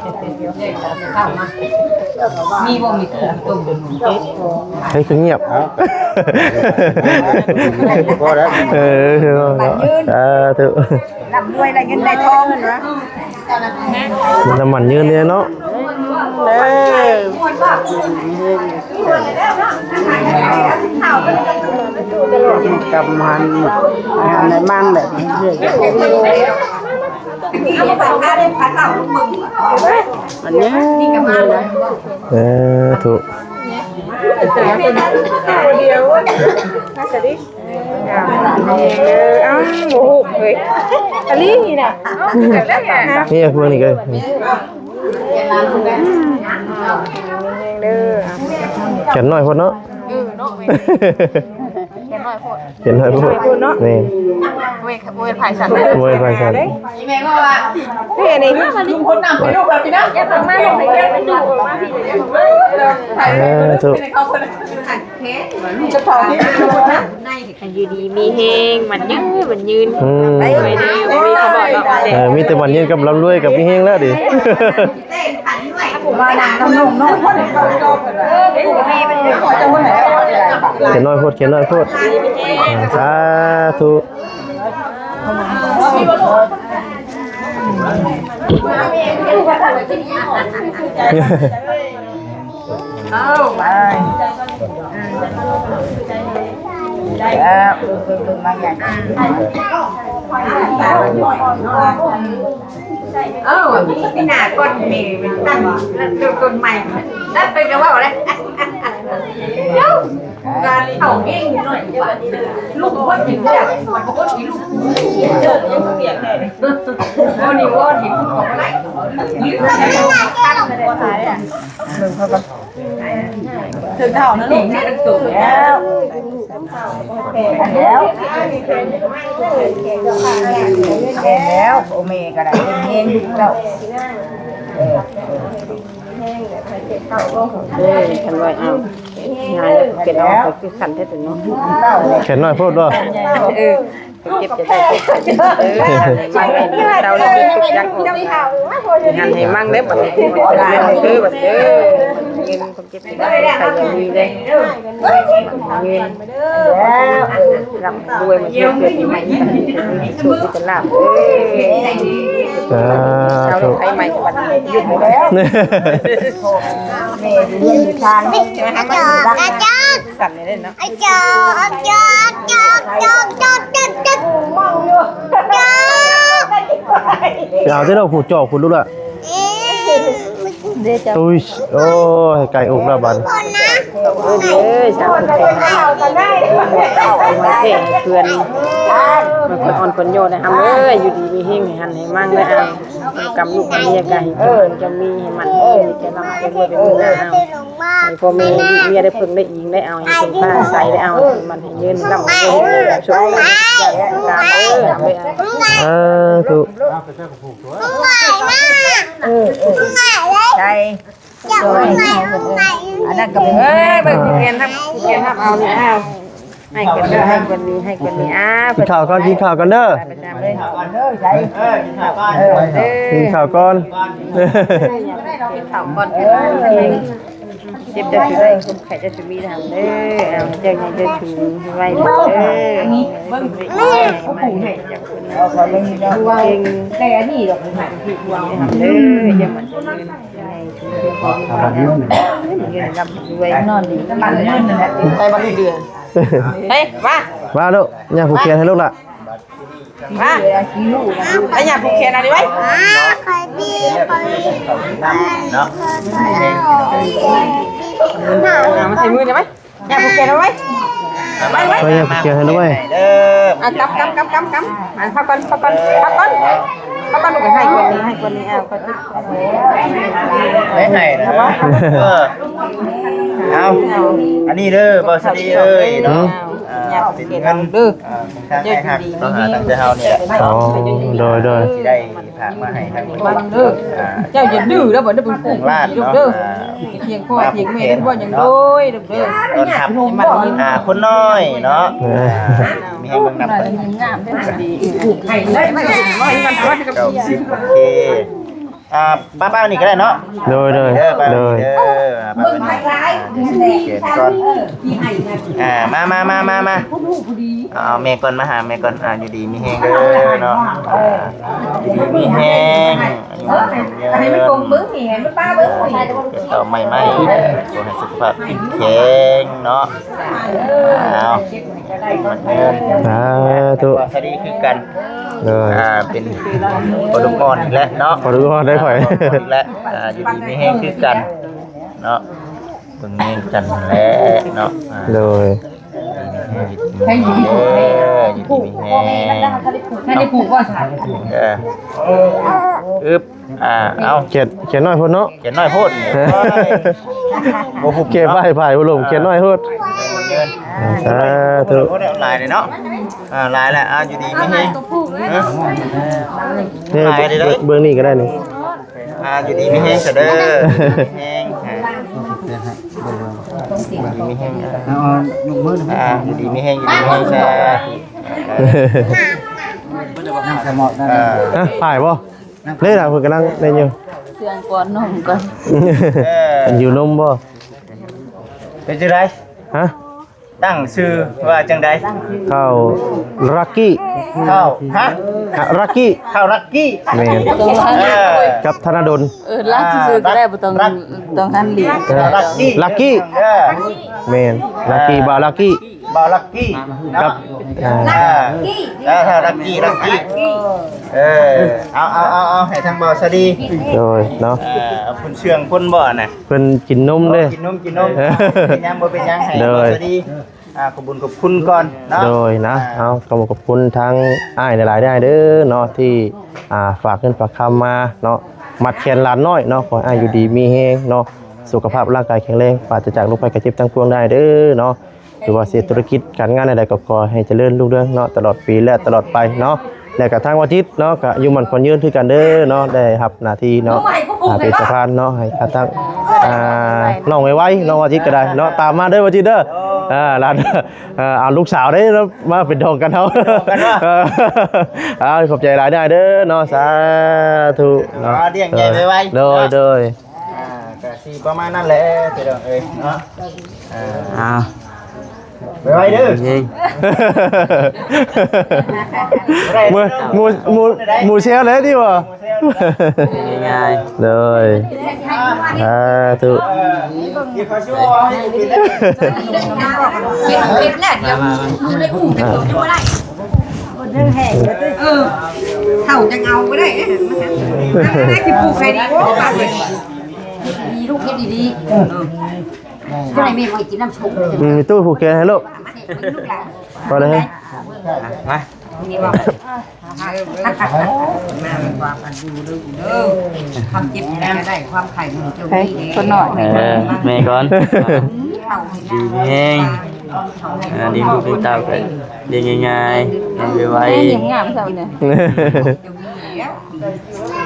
ມີບໍ່ມີຕູ້ຕົ້ມ ເຮີ້ຍ ຄືງຽບ ເອົ້າ ພໍແລ້ວ ເອີ ສາທຸ ລ່ຳລວຍ ໄດ້ເງິນໄດ້ທອງ ນ້ຳໝັ້ນຍືນເນາະ ເອີ ກຳຫັນ ໃຫ້ມັນແບບນີ້ເລື້ອຍ ມັນຍືນ ເອີ ທຸ ດຽວ ມາສະດິ ເອີ ເອົ້າ ບໍ່ຮູ້ເວີຍ ອາລີນີ້ນະ ນີ້ພວກນີ້ກໍ ເອີ ຂຽນໜ້ອຍໂພດເນາະ ເອີ ເນາະ ຂຽນໜ້ອຍໂພດ ຂຽນໜ້ອຍໂພດ ໜ້ອຍໂພດເນາະ ແມ່ນ ບໍ່ແມ່ນ ບໍ່ແມ່ນພາຍສັນ ບໍ່ແມ່ນພາຍສັນ ອີແມ່ກໍວ່າ ເອີ ນີ້ ລຸງພົນນຳເປັນລູກແລ້ວພີ່ນະ ຢ່າເຂົ້າມາ ເອີ ທຸກ ໃຫ້ຢູ່ດີມີແຮງ ໝັ້ນຍືນ ໝັ້ນຍືນ ອືມ ໄປເດີ ເອີ ມີແຕ່ໝັ້ນຍືນກັບລ່ຳລວຍກັບມີແຮງແລ້ວເດ ມານັ່ງນຳນ້ອງເນາະ ຂຽນໜ້ອຍໂພດ ຂຽນໜ້ອຍໂພດ ສາທຸ ເອົາ ໄປ ແລ້ວ ເບິ່ງ ເບິ່ງ ເບິ່ງ ມາຫຍັງ ເອົາ ປີໜ້າກ່ອນແມ່ຕັ້ງຕົ້ນໃໝ່ ແລ້ວເພິ່ນກໍເວົ້າແລ້ວ ເອົ້າ. ການເຂົ້າເອງໜ້ອຍກວ່າ ລູກຄົນທີ່ເຈົ້າ ຄົນທີ່ລູກເຈົ້າຍັງເປັນແທ້ ບໍ່ນີ້ວ່າເຫັນຂອງໄດ້ ເຖິງເທົ່ານະລູກ ແລ້ວ ແລ້ວ ແລ້ວ ໂອເມກໍໄດ້ເຮັດເອງລູກເຈົ້າ ເອີ ເອີ ຄັນວ່າເອົາ ງ່າຍ ເປັນເອົາ ຄືຄັນແທ້ຕົວເນາະ ແຂນນ້ອຍໂພດບໍ່ ເອີ ເຈັບຈະໄດ້ ເອີ ເຊົາແລ້ວ ທຸກຢ່າງອອກ ຫັນໃຫ້ມັ່ງເດ້ ບັດນີ້ ເອີ ບັດ ເອີ ເງິນຄວາມເຈັບຈະໄດ້ ໄຂ້ຢ່າມີເດ້ ເງິນ ລ່ຳລວຍ ມາເທື່ອເກີດໃໝ່ ໂຊກມີແຕ່ລາບ ເອີ ສາທຸ ເຊົາແລ້ວໄຂ້ໃໝ່ ບັດນີ້ຢຸດ ແມ່ຢູ່ເຮືອນຢູ່ຊານ ກະຈອກ ກະຈອກ ສັ່ນເລີຍເນາະ ໄອ້ຈອກ ຈອກ ຈອກ ຈອກ ຈອກ ຈອກ ຈອກ ຈອກ ຈອກ ໄປເອົາແຕ່ດອກຜູ້ຈອກພຸ້ນລູກຫຼ້າ ເອີ ຕຸ້ຍ ໂອ້ຍ ໃກ້ອົກແລ້ວບັດ ເອີ ເດີ ສາທຸ ເອົາໄວ້ແຜ່ເພື່ອນ ມັນຄົນອ່ອນຄົນໂຍນນະ ຫຳເອີຍ ຢູ່ດີມີແຮງ ໃຫ້ຫັນໃຫ້ມັ່ງເດີ ເອົາ ກຳລູກກຳເມຍກໍໃຫ້ເຈົ້າມີໃຫ້ມັນ ໃຫ້ເຈົ້າລ່ຳໃຫ້ລວຍ ເປັນເງິນເອົາ ໃຫ້ພໍ່ແມ່ລູກເມຍໄດ້ເພິ່ງໄດ້ອີງ ໄດ້ເອົາໃຫ້ເພິ່ງພາອາໄສ ໄດ້ເອົາໃຫ້ມັນໃຫ້ເງິນ ລ່ຳໃຫ້ລວຍ ໃຫ້ມີຄວາມສຸກທຸກຢ່າງທຸກການເດີ ເອົາເດີ ສາທຸ ເອີ ເອີ ໃສ່ ອັນນັ້ນກໍເປັນ ເອີ ເບິ່ງຜູ້ຂຽນຮັບ ຜູ້ຂຽນຮັບເອົານີ້ ເອົາ ໃຫ້ຄົນນີ້ ໃຫ້ຄົນນີ້ ໃຫ້ຄົນນີ້ ອ້າວ ກິນເຂົ້າກ່ອນ ກິນເຂົ້າກ່ອນເດີ ໄປຕາມເລີຍ ເອີ ໃສ່ ເອີ ກິນເຂົ້າກ່ອນ ກິນເຂົ້າກ່ອນ ເອີ ເຈັບເຈົ້າຊິໄດ້ ຄົນໄຂ້ເຈົ້າຊິມີທຳເດີ ເອົາ ເຈົ້າໃຫຍ່ເຈົ້າສູງໄວເດີ ເບິ່ງ ເອົາຂອງເບິ່ງເດີ ເກັ່ງ ແຕ່ອັນນີ້ດອກ ເດີ ຢ່າມັນ ເງິນລ່ຳລວຍ ນອນດີ ໄປບັກເດືອນ ເຮີຍ ມາ ມາລູກ ຍ່າຜູກແຂນໃຫ້ລູກລະ ມາ ໄປຍ່າຜູກແຂນເອົານີ້ໄວ້ ເນາະ ເອົາມາໃສ່ມືນີ້ໄວ້ ຍ່າຜູກແຂນເອົາໄວ້ ໄປ ໄປ ໄປ ຍ່າຜູກແຂນໃຫ້ລະໄວ້ ເດີ ອ່ະ ກຳ ກຳ ກຳ ກຳ ກຳ ອ່ະ ພັກກ່ອນ ພັກກ່ອນ ພັກກ່ອນ ພັກກ່ອນ ລູກ ໃຫ້ກ່ອນນີ້ ໃຫ້ກ່ອນນີ້ ເອົາ ໄດ້ໃຫ້ນະ ເອີ ເອົາ ອັນນີ້ເດີ ບ່າວສາລີເອີຍເນາະ ອ່າ ເປັນເງິນ ເອີ ຂອງທາງອ້າຍຮັກເນາະ ອ່າ ຕັ້ງແຕ່ເຮົານີ້ແຫຼະ ອໍ ໂດຍ ໂດຍ ຊິໄດ້ ຝາກມາໃຫ້ທາງ ເດີ ອ່າ ເຈົ້າຢ່າດື້ເດີ ບໍ່ໄດ້ເປັນຜູ້ ທາງຫຼານເນາະ ເດີ ອ່າ ພຽງພໍ່ພຽງແມ່ເດີ ບໍ່ຫຍັງ ໂດຍ ເດີ ຕ້ອນຮັບ ອ່າ ຄົນນ້ອຍເນາະ ເອີ ອ່າ ມີແຮງເບິ່ງນຳ ງາມເດີ ດີ ເກົ້າສິບ ໂອເຄ ອ່າ ປ້າໆ ນີ້ກໍໄດ້ເນາະ ໂດຍ ໂດຍ ເດີ ປ້າ ໂດຍ ນີ້ເດີ ອ່າ ປ້າ ນີ້ ອ່າ ເກັບກ່ອນ ອ່າ ມາ ມາ ເອົາແມ່ກ່ອນ ມາຫາແມ່ກ່ອນ ອ່າ ຢູ່ດີມີແຮງເດີເນາະ ອ່າ ຢູ່ດີມີແຮງ ອາຍຸໝັ້ນຂວັນຍືນ ໃຫ້ມັນກົງເບິ່ງນີ້ ໃຫ້ມັນປ້າເບິ່ງນີ້ ເກີດຕໍ່ໃໝ່ໆ ຂໍໃຫ້ສຸຂະພາບເຂັ້ມແຂງເນາະ ເອົາ ໝັ້ນຍືນ ສາທຸ ຄວາມສະດີຄືກັນ ໂດຍ ອ່າ ເປັນພໍ່ລູກອ່ອນອີກແລ້ວເນາະ ພໍ່ລູກອ່ອນໄດ້ຂ້ອຍ ພໍ່ລູກອ່ອນອີກແລ້ວ ອ່າ ຢູ່ດີມີແຮງຄືກັນເນາະ ເບິ່ງແຍງກັນແຫຼະເນາະ ອ່າ ໂດຍ ໃຫ້ຢູ່ດີ ເອີ ຢູ່ດີມີແຮງ ໃຫ້ໄດ້ຜູກບໍ່ ເອີ ອຶບ ອ່າ ເອົາ ຂຽນ ຂຽນໜ້ອຍໂພດເນາະ ຂຽນໜ້ອຍໂພດ ໂອ້ຍ ບໍ່ຮູ້ ຂຽນໄວ້ໃຜບໍ່ລົງ ຂຽນໜ້ອຍໂພດ ສາທຸ ຫຼາຍເດ້ເນາະ ອ່າ ຫຼາຍແລ້ວ ອ່າ ຢູ່ດີມີແຮງ ເອີ ນີ້ ຫຼາຍເດ້ ເບິ່ງນີ້ກໍໄດ້ນີ້ ອ່າ ຢູ່ດີມີແຮງຊະເດີ ມີແຮງ ອ່າ ຢູ່ດີມີແຮງ ເອົາ ຍົກມື ອ່າ ຢູ່ດີມີແຮງ ຢູ່ດີມີແຮງຊະ ອ່າ ຮະ ຖ່າຍບໍ່? ນີ້ລະ ເພິ່ນກຳລັງເຫຼັ້ນຢູ່ ເຊື່ອງກ່ອນ ນົມກ່ອນ ເອີ ຢູ່ນົມບໍ່? ເປັນຈັ່ງໃດ? ຮະ? ຕັ້ງຊື່ວ່າຈັ່ງໃດ? ທ້າວລັກກີ້ ທ້າວ ຮະ? ລັກກີ້ ທ້າວລັກກີ້ ແມ່ນ ເອີ ກັບທະນະດົນ ເອີ ລັກຊື່ໆ ກໍໄດ້ ບໍ່ຕ້ອງ ຕ້ອງຫັນຫຼີກ ລັກກີ້ ລັກກີ້ ເອີ ແມ່ນ ລັກກີ້ ບ່າວລັກກີ້ ບ່າວລັກກີ້ເນາະ ລັກກີ້ ອ່າ ລັກກີ້ ລັກກີ້ ເອີ ເອົາ ເອົາ ເອົາ ເອົາ ໃຫ້ທາງບ່າວສາລີ ໂດຍເນາະ ເອີ ເອົາເພິ່ນເຊື່ອງຄົນບໍ່ນະ ເພິ່ນກິນນົມເດ້ ກິນນົມ ກິນນົມ ເອີ ເປັນຫຍັງ ບໍ່ເປັນຫຍັງ ໃຫ້ ໂດຍ ບ່າວສາລີ ອ່າ ຂອບບຸນຂອບຄຸນກ່ອນເນາະ ໂດຍນະ ອ່າ ເອົາ ຂອບຄຸນຂອບຄຸນທາງອ້າຍຫຼາຍໆເດີເນາະ ທີ່ ອ່າ ຝາກເງິນຝາກຄຳມາເນາະ ມັດແຂນຫຼານນ້ອຍເນາະ ຂໍໃຫ້ອ້າຍຢູ່ດີມີແຮງເນາະ ສຸຂະພາບຮ່າງກາຍແຂງແຮງ ປາສຈາກໂລກໄພໄຂ້ເຈັບທັງປວງໄດ້ເດີເນາະ ຫຼືວ່າເຮັດທຸລະກິດການງານໃດໆ ກໍຂໍໃຫ້ຈະເລີນຮຸ່ງເຮືອງເນາະ ຕະຫຼອດປີ ແລະ ຕະຫຼອດໄປເນາະ ແລະ ກະທາງບ່າວຈິດເນາະ ກະຢູ່ໝັ້ນຂວັນຍືນຄືກັນເດີເນາະ ໄດ້ຮັບໜ້າທີ່ເນາະ ອ່າ ເປັນສະພານເນາະ ໃຫ້ກັບທາງ ອ່າ ນ້ອງໄວໆເນາະ ບ່າວຈິດກໍໄດ້ເນາະ ຕາມມາເດີບ່າວຈິດເດີ ອ່າ ຫຼານ ອ່າ ເອົາລູກສາວເດ້ເນາະ ມາເປັນດອງກັນເຮົາ ເອີ ອ່າ ຂອບໃຈຫຼາຍເດີເນາະ ສາທຸເນາະ ອ່າ ລ້ຽງໃຫຍ່ໄວໆ ໂດຍ ໂດຍ ອ່າ ກະຊິປະມານນັ້ນແຫຼະພີ່ນ້ອງເອີຍເນາະ ອ່າ ອ້າວ ໄວໆເດີ ເຮີ້ຍ ໝູ່ ໝູ່ ໝູ່ແຊວແຫຼະຕິວ່າ ງ່າຍໆ ໂດຍ ສາທຸ ເຮັດແລ້ວ ດຽວ ມາ ມາ ມາ ບໍ່ໄດ້ອຸ້ມ ໄປ ບໍ່ໄດ້ ເອີ ເຖົ້າຈັ່ງເອົາບໍ່ໄດ້ ມາ ຊິປູກໃຫ້ດີ ໂອ້ ປາກເລີຍ ເຮັດດີໆ ລູກ ເຮັດດີໆ ເອີ ບໍ່ໃຫ້ແມ່ມາກິນນ້ຳຊົມ ອືມ ຕູ້ຜູກແຂນໃຫ້ລູກ ມາ ເຮັດໃຫ້ລູກຫຼານ ພໍແລ້ວ ມາ ນີ້ວ່າ ມາ ມີຄວາມອັນຢູ່ເດີ ຄວາມເຈັບຈະໄດ້ ຄວາມໄຂ້ມັນຈະມີແດ່ ຄົນນ້ອຍ ເອີ ແມ່ກ່ອນ ດີແຮງ ອ່າ ລ້ຽງລູກລ້ຽງເຕົ້າກໍລ້ຽງງ່າຍໆ ລ້ຽງໄວໆ ແມ່ຍິ້ມງາມຊ້ຳນີ້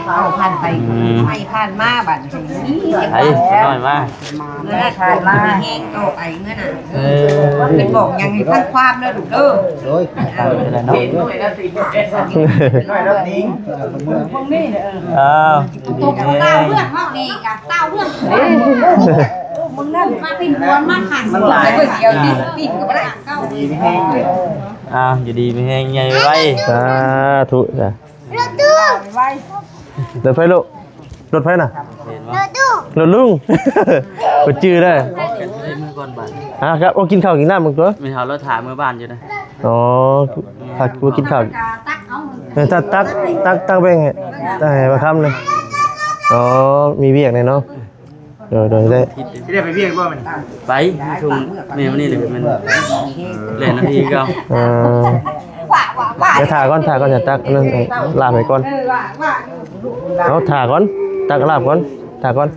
ເອົາ ຜ່ານໄປ ອືມ ໃຫ້ຜ່ານມາບັດນີ້ ໄປ ນ້ອຍມາ ເມື່ອນັ້ນ ຜ່ານມາ ແຮງຕໍ່ໄປເມື່ອນັ້ນ ເອີ ເປັນບອກຫຍັງໃຫ້ຟັງຄວາມເດີລູກເດີ ໂດຍ ເອີ ເປັນໄປແລ້ວເນາະ ນ້ອຍແລ້ວຕິ ນ້ອຍແລ້ວຕິ ອ້າວ ຕົກເຕົ້າເຮືອນເຮົານີ້ກະເຕົ້າເຮືອນ ເບິ່ງນັ້ນ ມາປິ່ນຫວນມາຂັນ ມັນຫຼາຍ ດຽວຕິ ປິ່ນກໍບໍ່ໄດ້ ດີມີແຮງເດີ ອ້າວ ຢູ່ດີມີແຮງໃຫຍ່ໄວ ສາທຸ ສາ ລົດຕູ້ ລົດໃຜລູກ? ລົດໃຜນະ? ລົດຕູ້ ລົດລຸງ ບໍ່ຈື່ເດີ ເອົາກັນເລີຍ ມື້ກ່ອນບາດ ຮະ ຄັບ ໂອ້ ກິນເຂົ້າກິນນ້ຳເບິ່ງຕົວະ ແມ່ນເຮົາລະຖ້າມື້ບ້ານຢູ່ນະ ອໍ ຖ້າບໍ່ກິນເຂົ້າ ເອີ ຕັກ ຕັກ ຕັກ ຕັກແບ່ງໃຫ້ ຕັກໃຫ້ປາຄຳເລີຍ ອໍ ມີວຽກແດ່ເນາະ ໂດຍ ໂດຍ ໄດ້ ຊິໄດ້ໄປວຽກບໍ່ມື້ນີ້? ໄປ ຊ່ວງແມ່ມື້ນີ້ແຫຼະ ແມ່ນແລ່ນນາທີເກົ່າ ເອີ ດຽວຖ້າກ່ອນ ຖ້າກ່ອນ ຈະຕັກອັນນັ້ນ ລາບໃຫ້ກ່ອນ ເອົາຖ້າກ່ອນ ຕັກລາບກ່ອນ ຖ້າກ່ອນ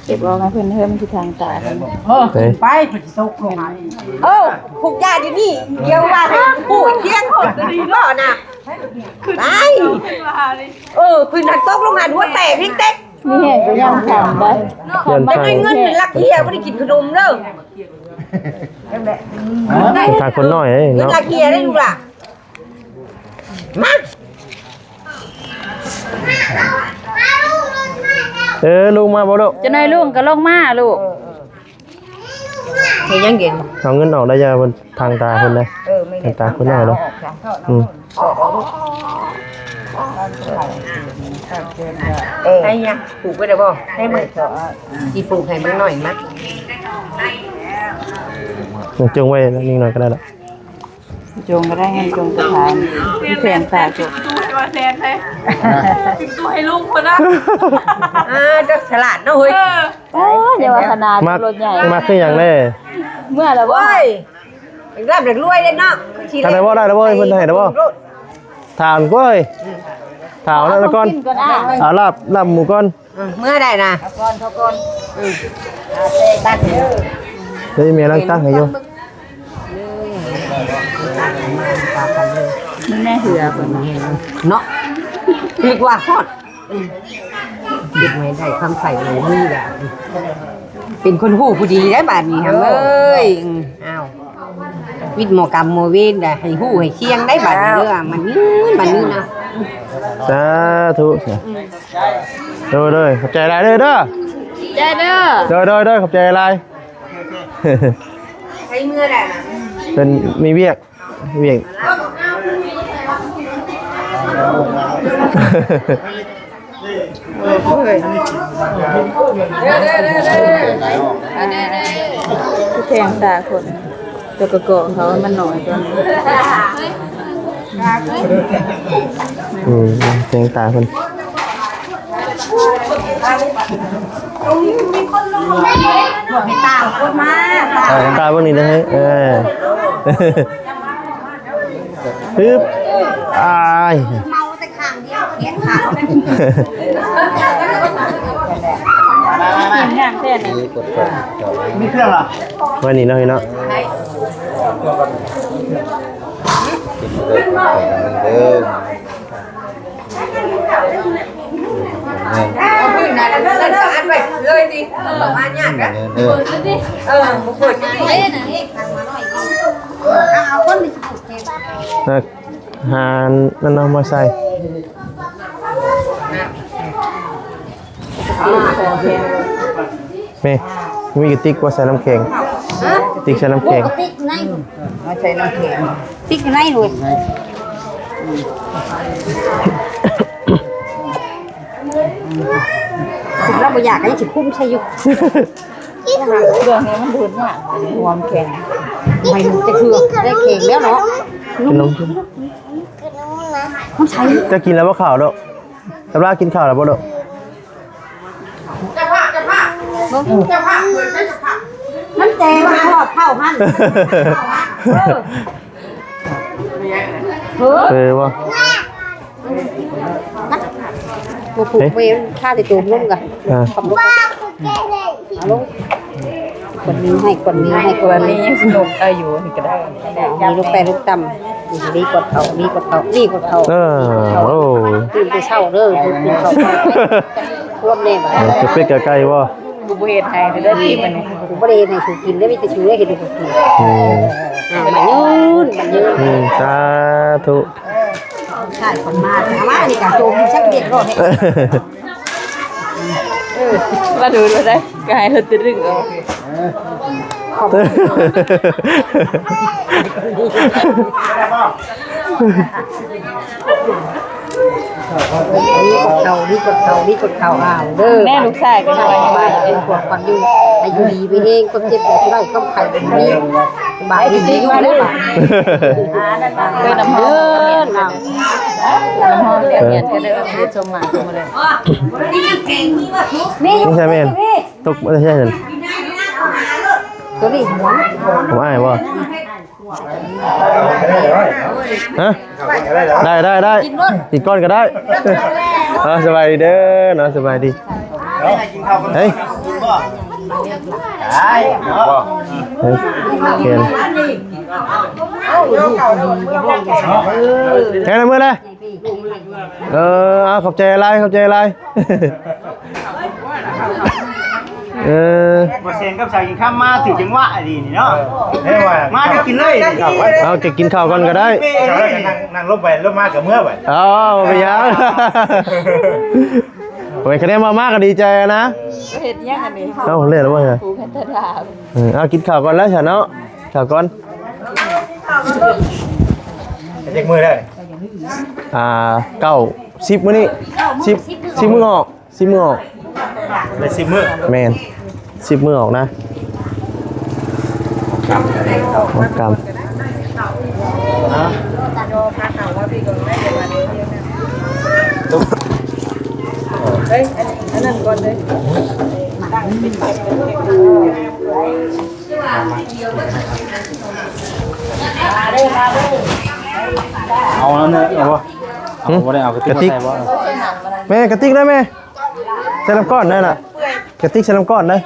ເກັບອອກໃຫ້ເພິ່ນເຮີ້ ມັນຊິທາງຕາເພິ່ນ ເອີ ໄປ ເພິ່ນຊິຕົກລົງ ເອີ ຜູກຢາດຢູ່ນີ້ ດຽວວ່າໃຫ້ຜູ້ທຽງບໍ່ນະ ໄປ ເອີ ເພິ່ນຫັນຕົກລົງຫັ້ນ ຫົວແຕກ ເຮັງແຕກ ມີແຮງກໍຍັງຂຳໄດ້ ຢາກໄດ້ເງິນລັກເຮຍ ບໍ່ໄດ້ກິນຂະໜົມເດີ ທາງຄົນນ້ອຍເດ້ ເງິນ ເນາະ ລັກເຮຍໄດ້ລູກຫຼານ ມາ ເອີ ລຸງມາບໍ່ລູກ? ຈັກໜ້ອຍລຸງກໍລົງມາລູກ ເຮັດຫຍັງກິນ? ເອົາເງິນອອກໄດ້ ຢ່າເພິ່ນທາງຕາເພິ່ນເດ້ ເອີ ແມ່ນ ທາງຕາເພິ່ນເອົາເນາະ ອອກ ອືມ ເອີ ໄອ້ຫຍັງ ປູກໄວ້ແລ້ວບໍ່? ໃຫ້ມັນ ຊິປູກໃຫ້ມັນໜ້ອຍມາ ຈົ່ງໄວ້ນິດໜ້ອຍກໍໄດ້ລະ ຈົ່ງກໍໄດ້ ເງິນຈົ່ງໄປຂາຍ ແພງຂາຍ ຕູ້ໃຫ້ວ່າແສນເດ້ ຕູ້ໃຫ້ລຸງພຸ້ນນະ ອ່າ ເຈົ້າສະຫຼາດເນາະເຮີ້ຍ ເອີ ໂອ້ຍ ຢ່າວ່າຂະໜາດ ລົດໃຫຍ່ ມັກຄືຫຍັງແດ່ ເມື່ອລະບໍ່? ໂອ້ຍ ຢາກລ່ຳຢາກລວຍເດ້ເນາະ ຄັນໄດ້ບໍ່ ໄດ້ແລ້ວບໍ່ ເພິ່ນໃຫ້ແລ້ວບໍ່? ຖາມກ່ອນ ຖາມນັ້ນກ່ອນ ເອົາລາບ ລາບໝູກ່ອນ ອືມ ເມື່ອໃດນະ ເອົາກ່ອນ ເອົາກ່ອນ ອືມ ຕັກເດີ ເດີ ແມ່ລັງຕັກໃຫ້ຢູ່ ມັນແມ່ເຮືອເພິ່ນເນາະ ນຶກວ່າຮອດ ເກັບໄວ້ໄດ້ຄວາມໃສ່ໄວ້ມີດາ ເປັນຄົນຮູ້ຜູ້ດີໄດ້ບາດນີ້ຫຳເອີຍ ອ້າວ ວິດໝໍກຳໝໍເວນໄດ້ ໃຫ້ຮູ້ໃຫ້ຄຽງໄດ້ບາດນີ້ເດີ ມັນນີ້ ມັນນີ້ນະ ສາທຸ ໂດຍ ໂດຍ ຂອບໃຈຫຼາຍເດີ ເດີ ໃຈເດີ ໂດຍ ໂດຍ ໂດຍ ຂອບໃຈຫຼາຍ ໃຊ້ເມື່ອໃດນະ ເພິ່ນມີວຽກ ວຽກ ເ ໂອ້ຍ ຄືແທງຕາຄົນ ຕົວກະກອງເຂົາມັນໜ້ອຍກວ່າ. ອືມ ແທງຕາເພິ່ນ ຕາເບິ່ງນີ້ເດີ ເອີ ຮຶບ ອ້າຍ ເມົາແຕ່ຂ້າງດຽວ ແຂນຂາດ ກິນຫຍັງແທ້ນີ້ ມີເຄື່ອງລະ ໄວ້ນີ້ເນາະ ເນາະ. ເອົາພື້ນນັ້ນ ນັ້ນກໍອັດໄວ້ເລີຍຕິ ເອີ ມາຍາກນະ ເອີ ເອີ ບໍ່ເປີດ ເອົາຄົນໄປ ຫານັ້ນເນາະມາໃສ່ ແມ່ ມີກະຕິກບໍ່ໃສ່ນ້ຳແຂງ? ຮະ? ກະຕິກໃສ່ນ້ຳແຂງ ກະຕິກໃນ ມາໃສ່ນ້ຳແຂງ ຕິກໃນເວີຍ ລາວບໍ່ຢາກກໍຍັງຊິຄຸມໃສ່ຢູ່ ເຄື່ອງນີ້ມັນດູດຍາກ ຫອມແຂງ ໄປແຕ່ເທື່ອ ໄດ້ແຂງແລ້ວເນາະ ກິນນົມ ມັນໃສ່ ເຈົ້າກິນແລ້ວບໍ່ເຂົ້າດອກ? ສຳລາກິນເຂົ້າແລ້ວບໍ່ລູກ? ເບິ່ງ ມັນແຕ່ວ່າຮອດເຂົ້າຫັ້ນ ເອີ ເອີ ເອີບໍ່ ນະ ບໍ່ຜູກ ເອີ ເວນ ຂ້າໄດ້ໂຕມລົງກະ ອ່າ ຂັບລົງ ເອົາລົງ ກວດນີ້ໃຫ້ ກວດນີ້ໃຫ້ ກວດນີ້ຍັງສະໜຸກເອົາຢູ່ ນີ້ກໍໄດ້ ນີ້ລົງໄປລົງຕ່ຳ ນີ້ກວດເຂົ້າ ນີ້ກວດເຂົ້າ ນີ້ກວດເຂົ້າ ເອີ ໂອ້ ຕື່ນແຕ່ເຊົ້າເດີ ຕື່ນເຂົ້າ ກວດແນ່ບາດ ເອີ ກະເປັດກະໄກ່ບໍ່? ກູບໍ່ເຮັດໃຫ້ເດີ ທີມອັນນີ້ ກູບໍ່ໄດ້ເຮັດໃຫ້ສູກິນເດີ ມີແຕ່ສູເຮັດໃຫ້ກູກິນ ອືມ ອ່າ ໝານຍືນ ໝານຍືນ ອືມ ສາທຸ ໃຊ່ ຄົນມາ ເອົາມາ ອັນນີ້ກະໂຈມສັກເດັດໂລດ ເອີ ມາດູໂລດໄດ໋ ກະໃຫ້ເຮົາຕຶດດຶງອອກ ຂອບ ນີ້ກໍເຂົ້າ ນີ້ກໍເຂົ້າ ນີ້ກໍເຂົ້າ ອ້າວເດີ ແມ່ລູກຊາຍກໍນ້ອຍ ເປັນພວກກັນຢູ່ ໃຫ້ຢູ່ດີມີແຮງ ຄວາມເຈັບບໍ່ໄດ້ ຄວາມໄຂ້ບໍ່ມີ ສະບາຍດີຢູ່ແລ້ວບາດນີ້ ອ່າ ນັ້ນມາເດີ ນ້ຳຫອມ ນ້ຳຫອມ ເອີ ເຮັດສົມມາສົມມາເລີຍ ນີ້ໃຊ່ແມ່ນ ຕົກມາແຕ່ໃສຫັ້ນ ຕົວນີ້ຫົວ ຫົວອ້າຍບໍ່? ຮະ ໄດ້ ໄດ້ ໄດ້ ກິນກ່ອນກໍໄດ້ ເອີ ສະບາຍດີເດີເນາະ ສະບາຍດີ ເຮີ້ຍ ເຮີ້ຍ ແມ່ນ ເອີ ເອົາ ຂອບໃຈຫຼາຍ ຂອບໃຈຫຼາຍ ເອີ ບໍ່ເຊັນກັບສາວກິນຄຳມາຖືກຈັງຫວະດີນີ້ເນາະ ເອີ ມາໄດ້ກິນເລີຍ ເອົາ ກະກິນເຂົ້າກ່ອນກໍໄດ້ ເຈົ້າກໍນັ່ງ ນັ່ງລົງໄປລົງມາກໍເມືອໄປ ເອົາ ບໍ່ເປັນຫຍັງ ໂອ້ຍ ຄະແນນມາ ມາກໍດີໃຈນະ ເຮັດຫຍັງອັນນີ້ ເອົ້າ ເລີດແລ້ວບໍ່ ເອີ ເອົາ ກິນເຂົ້າກ່ອນແລ້ວຊັ້ນເນາະ ເຂົ້າກ່ອນ ຈັກມື້ແລ້ວ ອ່າ ເກົ້າ ສິບມື້ນີ້ ສິບ ສິບມື້ອອກ ສິບມື້ອອກ ໄດ້ສິບມື້ ແມ່ນ ສິບມື້ອອກນະ ກຳ ກຳ ຮະ ເຮີ້ຍ ອັນ ອັນນັ້ນກ່ອນເລີຍ ເອົາອັນນັ້ນ ເອົາບໍ່? ຫຶ? ເອົາບໍ່ໄດ້ເອົາກະຕິກ ກະຕິກ ມາໃສ່ບໍ່? ແມ່ ກະຕິກໄດ້ແມ່ ໃສ່ນ້ຳກ້ອນໄດ້ລະ ກະຕິກໃສ່ນ້ຳກ້ອນໄດ້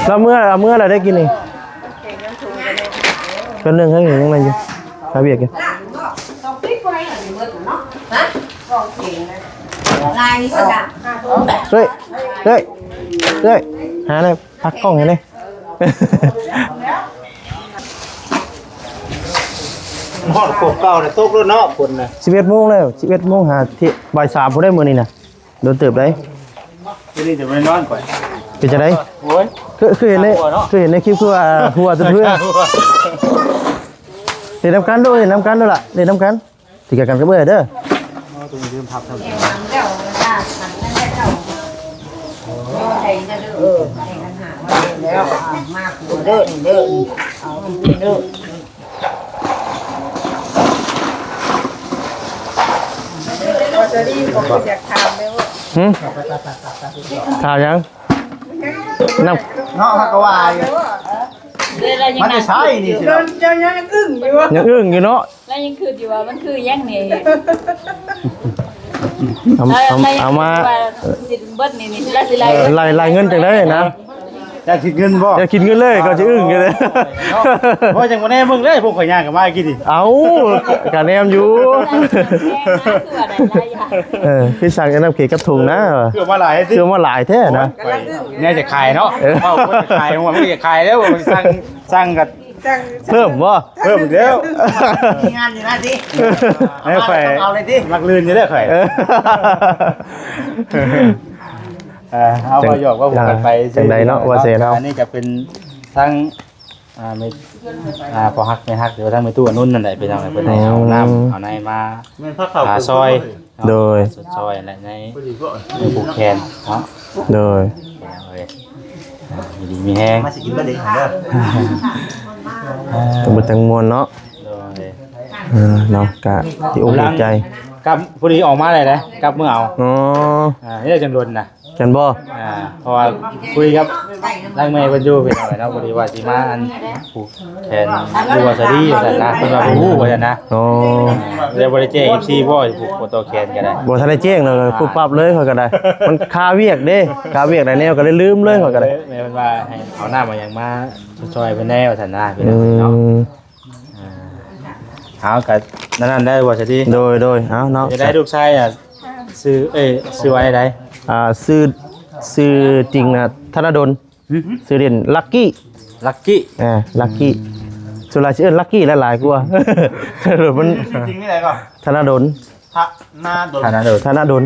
ລາວເມືອ ລາວເມືອລະໄດ້ກິນນີ້ ເປັນເລື່ອງໃຫ້ຍັງໄດ້ຢູ່ ຫາວຽກຢູ່ ເຮີ້ຍ ເຮີ້ຍ ເຮີ້ຍ ຫາແນ່ ພັກກ້ອງໃຫ້ແນ່ ຮອດພວກເກົ່ານະ ຕົກແລ້ວເນາະ ຝົນນະ ສິບເອັດໂມງແລ້ວ ສິບເອັດໂມງຫາ ບ່າຍສາມພຸ້ນເດ້ມື້ນີ້ນະ ໂດນເຕີບໄດ໋ ມື້ນີ້ຈະໄປນອນກ່ອນ ເປັນຈັ່ງໃດ? ໂອ້ຍ ຄື ຄືເຫັນໃນ ຄືເຫັນໃນຄລິບ ຄືວ່າຫົວຈະເທື່ອ ເຮັດນຳກັນໂດ ເຮັດນຳກັນໂດລະ ເຮັດນຳກັນ ຊິກັນກັນກັບເອື້ອຍເດີ. ຫືມ? ຖາມຫຍັງ? ນຳ ເນາະ ເຮົາກໍວ່າຢູ່ ເອີ ມັນຈະໃຊ້ນີ້ຊິ ເຈົ້າຍັງອຶ້ງຢູ່ ຍັງອຶ້ງຢູ່ເນາະ ລາວຍັງຄິດຢູ່ວ່າມັນຄືຫຍັງນີ້ ເອົາ ເອົາ ເອົາມາ ວ່າຊິເບິດນີ້ ນີ້ລາວຊິໄລ່ ເອີ ໄລ່ ໄລ່ເງິນຈັ່ງໃດນະ? ຢາກຄິດເງິນບໍ່? ຢາກຄິດເງິນເລີຍ ກໍຊິອຶ້ງຢູ່ເລີຍ ເນາະ ໂອ້ຍ ຈັ່ງບໍ່ແນ່ເບິ່ງເລີຍ ພວກຂ້ອຍຍ່າງກັນມາກີ້ນີ້ ເອົ້າ ກະແນມຢູ່ ເອີ ຄືສັ່ງອັນນັ້ນເກກັບຖົງນະ ຄືເອົາມາຫຼາຍຕິ ຄືເອົາມາຫຼາຍແທ້ນະ ໂອ້ຍ ແນວຈະຂາຍເນາະ ເອີ ເວົ້າວ່າຈະຂາຍ ວ່າມັນຈະຂາຍແລ້ວ ວ່າຊິສັ່ງ ສັ່ງກັນ ເພີ່ມບໍ່? ເພີ່ມອີກແລ້ວ ມີງານຢູ່ນະຕິ ເອີ ຂ້ອຍເອົາເລີຍຕິ ມັກລື່ນຢູ່ເດີຂ້ອຍ ເອີ ເອີ ເອົາ ເວົ້າຫຍອກເວົ້າຫົວກັນໄປ ຈັ່ງໃດເນາະ ວ່າແຊເນາະ ອັນນີ້ກໍເປັນທັງ ອ່າ ແມ່ ອ່າ ພໍ່ຮັກແມ່ຮັກ ຫຼືວ່າທັງແມ່ຕູ້ອະນຸນນັ້ນແຫຼະ ພີ່ນ້ອງ ເພິ່ນໃຫ້ເອົານ້ຳ ອືມ ເອົາໃນມາ ແມ່ນພາເຂົ້າ ອ່າ ຊ່ອຍ ໂດຍ ຊົດຊ່ອຍແຫຼະ ໃນ ໃນຜູກແຂນເນາະ ໂດຍ ພີ່ນ້ອງເອີຍ ອ່າ ຢູ່ດີມີແຮງ ມາຊິກິນເບິດເດ້ເດີ ເບິດທັງມວນເນາະ ໂດຍ ເອີ ເນາະ ກະດີອົກດີໃຈ ກັບ ພໍດີອອກມາໄດ້ເດ້ ກັບເມືອເອົາ ອໍ ອ່າ ນີ້ຈັ່ງດົນນະ ແມ່ນບໍ່? ອ່າ ເພາະວ່າຄຸຍກັບທາງແມ່ເພິ່ນຢູ່ ພີ່ນ້ອງເອີຍເນາະ ພໍດີວ່າຊິມາອັນຜູກແຂນຢູ່ວ່າສະດີວ່າຊັ້ນນະ ເພິ່ນວ່າບໍ່ຮູ້ວ່າຊັ້ນນະ ອໍ ແລ້ວບໍ່ໄດ້ແຈ້ງເອັຟຊີບໍ່ ຜູກຕໍ່ແຂນກໍໄດ້ ບໍ່ທັນໄດ້ແຈ້ງເນາະ ປຸບປັບເລີຍຂ້ອຍກໍໄດ້ ມັນຄາວຽກເດ້ ຄາວຽກຫຼາຍແນວກໍເລີຍລືມເລີຍຂ້ອຍກໍໄດ້ ແມ່ເພິ່ນວ່າໃຫ້ເອົານ້ຳເອົາຫຍັງມາຊ່ອຍເພິ່ນແດ່ວ່າຊັ້ນນະ ພີ່ນ້ອງເອີຍເນາະ ອືມ ອ່າ ເອົາ ກະນັ້ນໆ ໄດ້ບໍ່ສະດີ ໂດຍ ໂດຍ ເອົາເນາະ ຈະໄດ້ລູກຊາຍ ອ່າ ຊື່ ເອີ ຊື່ວ່າໃດ? ອ່າ ຊື່ ຊື່ຈິງນະ ທະນະດົນ ຫຶ? ຊື່ຫຼິ້ນ ລັກກີ້ ລັກກີ້ ອ່າ ລັກກີ້ ອືມ ສ່ວນຫຼາຍຊິເອີ້ນລັກກີ້ຫຼາຍໆກວ່າ ມັນ ຊື່ຈິງນີ້ໃດກໍ? ທະນະດົນ ທະນາດົນ ທະນາດົນ ທະນາດົນ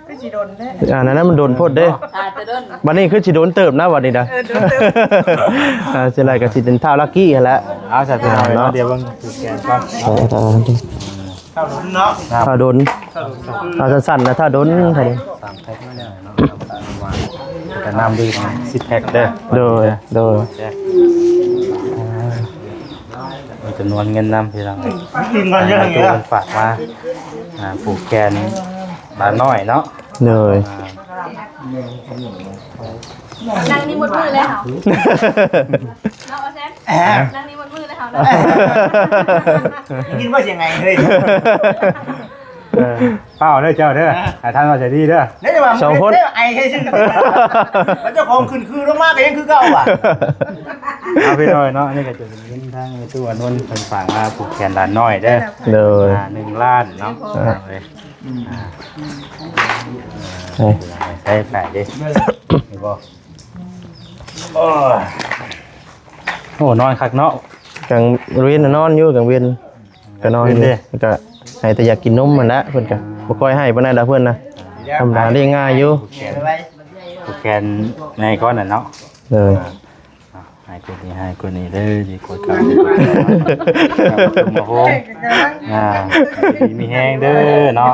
ຄືຊິດົນແທ້ ອ່າ ນັ້ນມັນດົນໂພດເດ້ ອ່າ ແຕ່ດົນ ບັດນີ້ຄືຊິດົນເຕີບນະ ບັດນີ້ນະ ເອີ ດົນເຕີບ ອ່າ ຊິໄດ້ກໍຊິເປັນທ້າວລັກກີ້ຫັ້ນແຫຼະ ເອົາ ຊັ້ນເນາະ ດຽວເບິ່ງແກນກ່ອນ ເອີ ເອີ ເອີ ທ້າວດົນເນາະ ທ້າວດົນ ເອົາສັ້ນໆນະ ທ້າວດົນ ທ້າວດົນ ສາມແພັກມາແລ້ວເນາະ ກະນ້ຳດື່ມສິບແພັກເດີ ໂດຍ ໂດຍ ໂດຍ ມີຈຳນວນເງິນນຳ ພີ່ນ້ອງເອີຍ ເງິນເດືອນເນາະ ຝາກມາ ອ່າ ຜູກແຂນຫຼານນ້ອຍເນາະ ໂດຍ ອ່າ ນັ່ງນີ້ໝົດມື້ແລ້ວເຮົາ ເນາະ ວ່າແຊນ ນັ່ງນີ້ໝົດມື້ແລ້ວເຮົາເນາະ ໄດ້ຍິນບໍ່ສຽງໄອເຮີ້ຍ ເອີ ຟ້າວເດີເຈົ້າເດີ ໃຫ້ທ່ານວ່າໃຈດີເດີ ໄດ້ວ່າ ສອງຄົນ ໄອເຮີ້ຍ ເຈົ້າຂອງຂຶ້ນຄືລົງມາກໍຍັງຄືເກົ່າຫວາ ເອົາ ພີ່ນ້ອງເນາະ ອັນນີ້ກໍຈະເປັນເງິນທາງແມ່ຕູ້ອານົນເພິ່ນຝາກມາຜູກແຂນຫຼານນ້ອຍເດີ ໂດຍ ອ່າ ໜຶ່ງລ້ານເນາະ ອ່າ ເອົາເລີຍ ອ່າ ເອີ ໃຊ້ຂາຍເດ້ ນີ້ບໍ່ ໂອ້ຍ ໂອ້ ນອນຄັກເນາະ ກາງເວັນນະນອນຢູ່ ກາງເວັນ ກະນອນຢູ່ ກະໃຫ້ແຕ່ຢາກກິນນົມຫັ້ນແຫຼະ ເພິ່ນກະບໍ່ຄ່ອຍໃຫ້ປານໃດດອກເພິ່ນນະ ທຳມະດາລ້ຽງງ່າຍຢູ່ ຜູກແຂນໃຫຍ່ກ່ອນນະເນາະ ເອີ ອ່າ ໃຫ້ກວ່ານີ້ ໃຫ້ກວ່ານີ້ເດີ ດີກວ່າເກົ່າ ດີກວ່າເກົ່າ ອ່າ ດີມີແຮງເດີເນາະ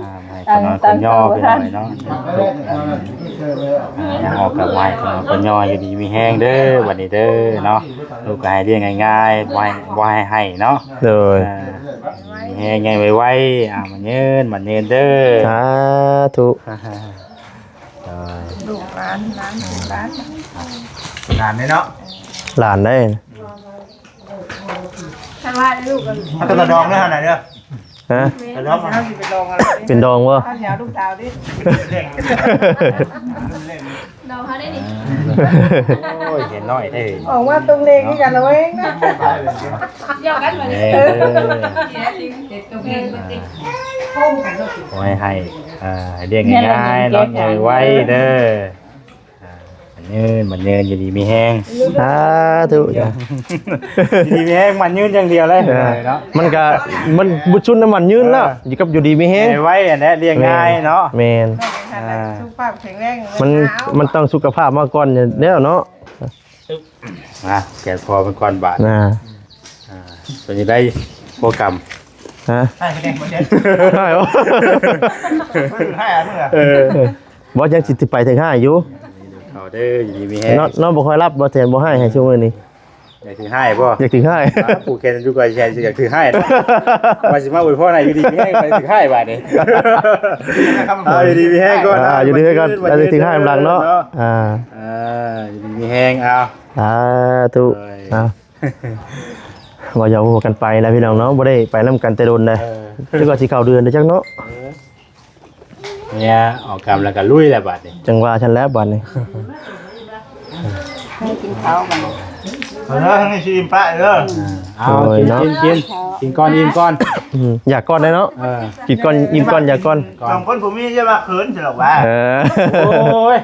ອ່າ ໃຫ້ຂະນ້ອຍຄົນຍໍໄປໜ້ອຍເນາະ ອ່າ ຍັງອອກກັບໄວ້ຂະນ້ອຍຄົນຍໍ ຢູ່ດີມີແຮງເດີ ບັດນີ້ເດີເນາະ ລູກກໍໃຫ້ລ້ຽງງ່າຍໆ ບໍ່ໃຫ້ ບໍ່ໃຫ້ໃຫ້ເນາະ ໂດຍ ອ່າ ມີແຮງໃຫຍ່ໄວໆ ອ່າ ໝັ້ນຍືນ ໝັ້ນຍືນເດີ ສາທຸ ໂດຍ ລູກຫຼານ ຫຼານ ຫຼານ ຫຼານເດ້ເນາະ ຫຼານໄດ໋ ຄັນວ່າໄດ້ລູກກໍ ເອົາແຕ່ລະດອງເດີຫັ້ນນະເດີ ຮະ ລະດອງ ເຮົາຊິໄປດອງເອົາເລີຍ ເປັນດອງບໍ່ ເຮົາຊິເອົາລູກສາວຕິ ດອງເຮົາໄດ້ນີ້ ໂອ້ຍ ເຫັນນ້ອຍເດ້ ອອກມາຕົງເລງຄືກັນລະເວີຍ ດຽວກັນບັດນີ້ ເອີ ໂອ້ຍ ໃຫ້ ອ່າ ລ້ຽງງ່າຍໆ ເນາະ ໃຫຍ່ໄວເດີ ອ່າ ອັນ ເອີ ໝັ້ນຍືນ ຢູ່ດີມີແຮງ ສາທຸ ຢູ່ດີມີແຮງ ໝັ້ນຍືນຢ່າງດຽວເລີຍ ເອີ ເນາະ ມັນກະ ມັນບຸດຊຸນນະ ໝັ້ນຍືນແລ້ວ ເອີ ຢູ່ກັບຢູ່ດີມີແຮງ ໃຫ້ໄວອັນແຫຼະ ລ້ຽງງ່າຍເນາະ ແມ່ນ ອ່າ ສຸຂະພາບແຂງແຮງ ມັນ ມັນຕ້ອງສຸຂະພາບມາກ່ອນແລ້ວເນາະ ມາ ແກະພໍເພິ່ນກ່ອນບາດ ນະ ອ່າ ເປັນຈັ່ງໃດ ໂປຣແກຣມ ຮະ ໃຫ້ບໍ່ ເອີ ບໍ່ ຍັງຊິໄປເຖິງຫ້າຢູ່ ເຂົ້າເດີ ຢູ່ດີມີແຮງ ນອນ ນອນບໍ່ຄ່ອຍຫຼັບ ບໍ່ແທນບໍ່ໃຫ້ ໃຫ້ຊຸມື້ນີ້ ຢາກຖືຮ້າຍບໍ່ ຢາກຖືຮ້າຍ ອ່າ ຜູກແຂນຢູ່ກ່ອນ ຢາກຖືຮ້າຍ ວ່າຊິມາອວຍພອນໃຫ້ຢູ່ດີມີແຮງ ໄປຖືຮ້າຍບາດນີ້ ເອົາ ຢູ່ດີມີແຮງກ່ອນ ອ່າ ຢູ່ດີມີແຮງກ່ອນ ຢາກຖືຮ້າຍນຳຫຼັງເນາະ ອ່າ ອ່າ ຢູ່ດີມີແຮງ ເອົາ ສາທຸ ໂດຍ ເອົາ ເວົ້າຫຍອກຫົວກັນໄປແລ້ວພີ່ນ້ອງເນາະ ບໍ່ໄດ້ໄປນຳກັນແຕ່ດົນເດ້ ເອີ ຄືວ່າຊິເຂົ້າເດືອນແລ້ວຈັກເນາະ ເອີ ເນຍ ອອກກຳແລ້ວກໍລຸຍແລ້ວບາດນີ້ ຈັ່ງວ່າຊັ້ນແຫຼະບາດນີ້ ໃຫ້ກິນເຂົ້າກັນ ເອີ ທາງນີ້ຊິອີ່ມປະເດີ ເອົາ ໂອ້ຍ ກິນ ເນາະ ກິນ ກິນ ກິນກ່ອນ ອີ່ມກ່ອນ ອືມ ຢາກກ່ອນໄດ້ເນາະ ເອີ ກິນກ່ອນ ອີ່ມກ່ອນ ຢາກກ່ອນ ສອງຄົນຜົວເມຍຢ່າວ່າເຂີນຊິດອກວ່າ ເອີ ໂອ້ຍ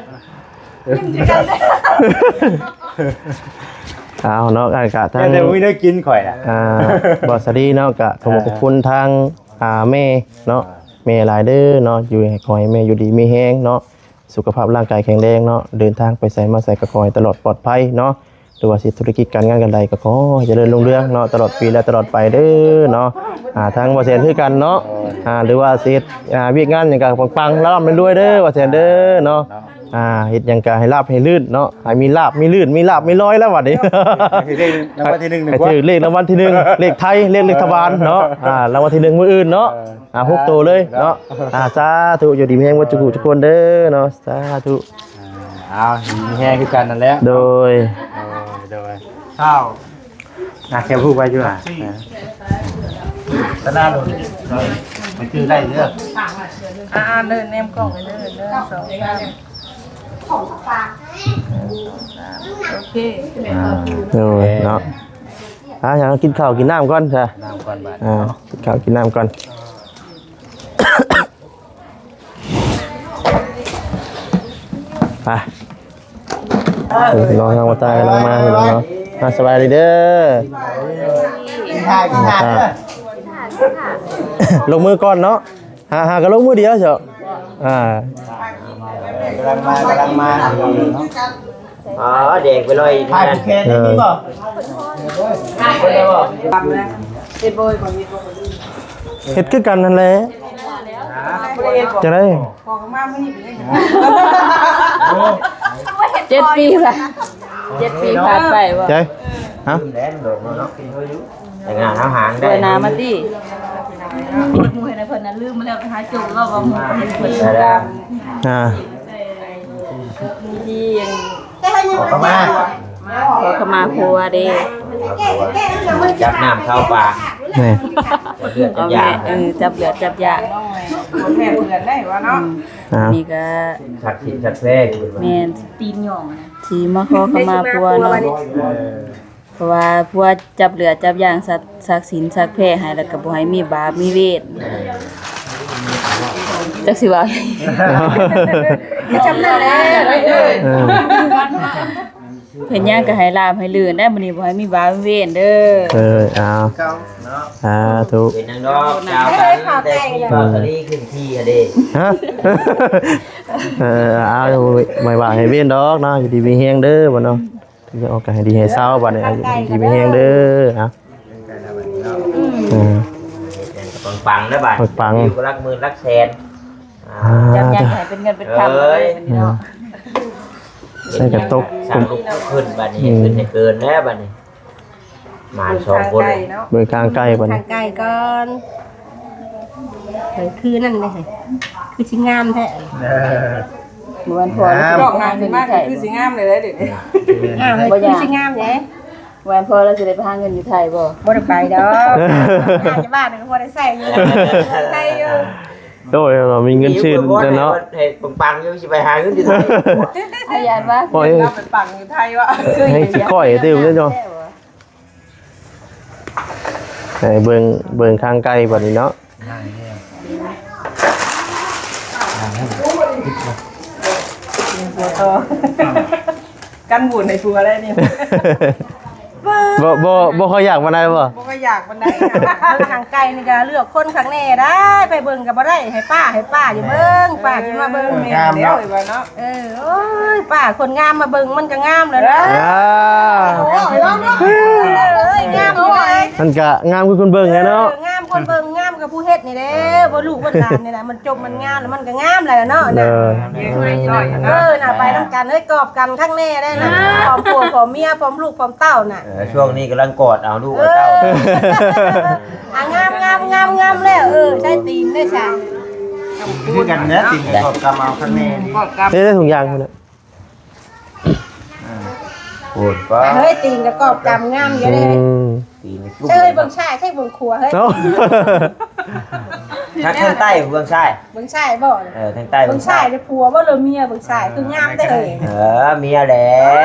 ເອົາເນາະ ອັນກະທາງ ແຕ່ບໍ່ມີແນວກິນຂ້ອຍນະ ອ່າ ບໍ່ສະດີເນາະ ກະຂອບຄຸນທາງ ອ່າ ແມ່ເນາະ ແມ່ຫຼາຍເດີເນາະ ຢູ່ໃຫ້ ຂໍໃຫ້ແມ່ຢູ່ດີມີແຮງເນາະ ສຸຂະພາບຮ່າງກາຍແຂງແຮງເນາະ ເດີນທາງໄປໃສມາໃສກໍຂໍໃຫ້ຕະຫຼອດປອດໄພເນາະ ຫຼືວ່າຊິເຮັດທຸລະກິດການງານການໃດກໍຂໍໃຫ້ຈະເລີນຮຸ່ງເຮືອງເນາະ ຕະຫຼອດປີ ແລະ ຕະຫຼອດໄປເດີເນາະ ອ່າ ທາງບໍ່ແສນຄືກັນເນາະ ອ່າ ຫຼືວ່າຊິເຮັດ ອ່າ ວຽກງານຫຍັງກໍປັງໆ ລ່ຳໆລວຍໆເດີ ບໍ່ແສນເດີເນາະ ອ່າ ເຮັດຫຍັງກໍໃຫ້ລາບໃຫ້ລື່ນເນາະ ໃຫ້ມີລາບມີລື່ນ ມີລາບມີລອຍແລ້ວບັດນີ້ ໃຫ້ຖືກລາງວັນທີໜຶ່ງ ໃຫ້ຖືກເລກລາງວັນທີໜຶ່ງ ເລກໄທ ເລກລັດຖະບານເນາະ ອ່າ ລາງວັນທີໜຶ່ງມື້ອື່ນເນາະ ອ່າ ຫົກໂຕເລີຍເນາະ ອ່າ ສາທຸ ຢູ່ດີມີແຮງເບິດທຸກຜູ້ທຸກຄົນເດີເນາະ ສາທຸ ອ່າ ເອົາ ມີແຮງຄືກັນນັ້ນແຫຼະ ໂດຍ ໂດຍ ໂດຍ ເຊົ້າ ອ່າ ແຄ່ຜູ້ໄວ້ຢູ່ຫວາ ຕະໜ້າໂດນ ໄປຈື່ໄດ້ເດີ ອ່າ ເດີນແນມກ້ອງໄປເດີ ໜຶ່ງ ສອງ ສາມ ໂອເຄ ອ່າ ໂດຍເນາະ ອ່າ ຫຍັງ ກິນເຂົ້າກິນນ້ຳກ່ອນຊະ ນ້ຳກ່ອນບາດ ອ່າ ເນາະ ກິນເຂົ້າກິນນ້ຳກ່ອນ ໄປ ນ້ອງທາງບໍ່ຕາຍກຳລັງມາພີ່ນ້ອງເນາະ ອ່າ ສະບາຍດີເດີ ກິນທາ ກິນທາເດີ ລົງມືກ່ອນເນາະ ຫາ ຫາກໍລົງມືດຽວເຈົ້າ ອ່າ ກຳລັງມາ ກຳລັງມາ ອໍ ແດງໄປເລີຍ ຜາຍຜູກແຂນນີ້ມີບໍ່? ເຮັດຄືກັນຫັ້ນແຫຼະ ບໍ່ໄດ້ເຮັດບໍ່? ຈັ່ງໃດ? ຂໍເຂົ້າມາມື້ນີ້ເປັນຈັ່ງໃດ? ເຈັດປີລະ ເຈັດປີຜ່ານໄປບໍ່? ໃຈ ຮະ? ແຕ່ງງານເຮົາຫາງໄດ້ ອວຍໜ້າມາຕິ ໝູ່ໃຫ້ນະເພິ່ນນະ ລືມມາແລ້ວ ໄປຫາຈົງລາວວ່າໝູ່ເຫັນເພິ່ນຕາມ ອ່າ ທີ່ ຂໍເຂົ້າມາ ຂໍເຂົ້າມາຜົວເດ້ ຈັບນ້ຳເຂົ້າປາກ ແມ່ນ ຈັບເລືອດຈັບຢາ ເອີ ຈັບເລືອດຈັບຢາ ແມ່ເພື່ອນໄດ້ວ່າເນາະ ອືມ ອ່າ ນີ້ກະສັກສິນສັກແພ ແມ່ນ ຕີນຫຍ້ອງນະ ຊິມາຂໍເຂົ້າມາຜົວເນາະ ເອີ ເພາະວ່າຜົວຈັບເລືອດຈັບຢາ ສັກສິນສັກແພໃຫ້ ແລ້ວກໍບໍ່ໃຫ້ມີບາບມີເວນ ຈັກຊິເວົ້າ ຈຳນັ້ນແຫຼະ ເອີ ເຮັດຫຍັງກໍໃຫ້ລາບໃຫ້ລື່ນໄດ້ ມື້ນີ້ບໍ່ໃຫ້ມີບາບມີເວນເດີ ເອີ ເອົາ ສາທຸ ເປັນຫຍັງດອກ ເຈົ້າກັນ ແຕ່ທີ່ເວົ້າສະລີຂຶ້ນທີ່ຫັ້ນເດ້ ຮະ ເອີ ເອົາ ບໍ່ວ່າໃຫ້ເວນດອກເນາະ ຢູ່ດີມີແຮງເດີ ບໍ່ເນາະ ອອກກະໃຫ້ດີໃຫ້ເຊົາບາດນີ້ ຢູ່ດີມີແຮງເດີ ເອົາ ອືມ ປັງໆເດີບາດ ປັງໆ ຢູ່ຫຼັກໝື່ນຫຼັກແສນ ອ່າ ຈັບຍັງໃຫ້ເປັນເງິນເປັນຄຳເລີຍ ເອີຍ ພີ່ນ້ອງ ໃສ່ກະຕົກ ສ້າງລູກຂຶ້ນບາດນີ້ ອືມ ຂຶ້ນໃຫ້ເກີນແລ້ວບາດນີ້ ໝານສອງຄົນ ເບິ່ງຂ້າງໃກ້ເນາະ ເບິ່ງຂ້າງໃກ້ບາດນີ້ ຂ້າງໃກ້ກ່ອນ ເອີ ຄືນັ້ນເດ້ ຄືຊິງາມແທ້ ເອີ ບໍ່ແມ່ນພໍ ງາມ ດອກງາມຂຶ້ນມາຄືຊິງາມເລີຍເດ້ ງາມ ຄືຊິງາມເດ້ ແມ່ນພໍລະຊິໄດ້ໄປຫາເງິນຢູ່ໄທບໍ່? ບໍ່ໄດ້ໄປດອກ ຫາຢູ່ບ້ານກໍພໍໄດ້ໃຊ້ຢູ່ ໄດ້ຢູ່ ໂອ້ຍ ເນາະ ມີເງິນຊື້ແລ້ວເນາະ ໃຫ້ປັງໆຢູ່ ຊິໄປຫາເງິນຢູ່ໄທ ຂະຫຍັນວ່າ ໂອ້ຍ ເຮົາໄປປັງຢູ່ໄທວະ ໃຫ້ຊິຂ້ອຍຕື່ມເນາະ ໃຫ້ເບິ່ງ ເບິ່ງຂ້າງໃກ້ບັດນີ້ເນາະ ນັ່ງແຮງ ນັ່ງແຮງ ຫົວຕໍ່ ກັນບຸນໃຫ້ຜົວແລ້ວນີ້ ບໍ່ ບໍ່ ບໍ່ຄ່ອຍຢາກປານໃດບໍ່? ບໍ່ຄ່ອຍຢາກປານໃດ. ເບິ່ງຂ້າງໄກນີ້ກໍເລືອກຄົນຂ້າງແນ່ໄດ້ ໄປເບິ່ງກໍບໍ່ໄດ້ ໃຫ້ປ້າ ໃຫ້ປ້າຢູ່ເບິ່ງ ປ້າຊິມາເບິ່ງ. ເອີ ງາມເນາະ ເອີ ໂອ້ຍ ປ້າຄົນງາມມາເບິ່ງມັນກໍງາມແລ້ວເນາະ. ເອີ ເອີ ງາມຢູ່ໃດ ມັນກໍງາມຄືຄົນເບິ່ງແຫຼະເນາະ. ເອີ ງາມຄົນເບິ່ງ ງາມກັບຜູ້ເຮັດນີ້ແຫຼະ ບໍ່ລູກບໍ່ຫຼານນີ້ແຫຼະ ມັນຈົບມັນງາມແລ້ວມັນກໍງາມແລ້ວເນາະ. ເອີ ເອີ ໜ້າໄປນຳກັນເອີຍ ກອບກັນຄັກແແນ່ໄດ້ນະ ພ້ອມຜົວພ້ອມເມຍ ພ້ອມລູກພ້ອມເຕົ້ານະ. ເອີ ຊ່ວງນີ້ກຳລັງກອດເອົາລູກເອົາເຕົ້າ. ອ່າ ງາມໆໆໆ ແລ້ວ ເອີ ໃຊ້ຕີນໄດ້ຊະ ຄືກັນແຫຼະ ຕີນກອບກຳເອົາຄັກແນ່. ເອີ ເດ້ ທຸກຢ່າງພຸ້ນນະ. ໂອ້ຍ ເຮີ້ຍ ຕີນກໍກອບກຳງາມຢູ່ເດ້. ອືມ ຕີນນີ້ ເອີຍ ເບິ່ງຊ້າຍ ໃຊ່ເບິ່ງຂວາເຮີ້ຍ. ທາງ ທາງໃຕ້ເບິ່ງຊ້າຍ ເບິ່ງຊ້າຍບໍ່? ເອີ ທາງໃຕ້ເບິ່ງຊ້າຍ ເບິ່ງຊ້າຍເດ້ ຜົວບໍ່ ຫຼືເມຍ? ເບິ່ງຊ້າຍຄືງາມແທ້ເຮີ້ຍ. ເອີ ເມຍແຫຼະ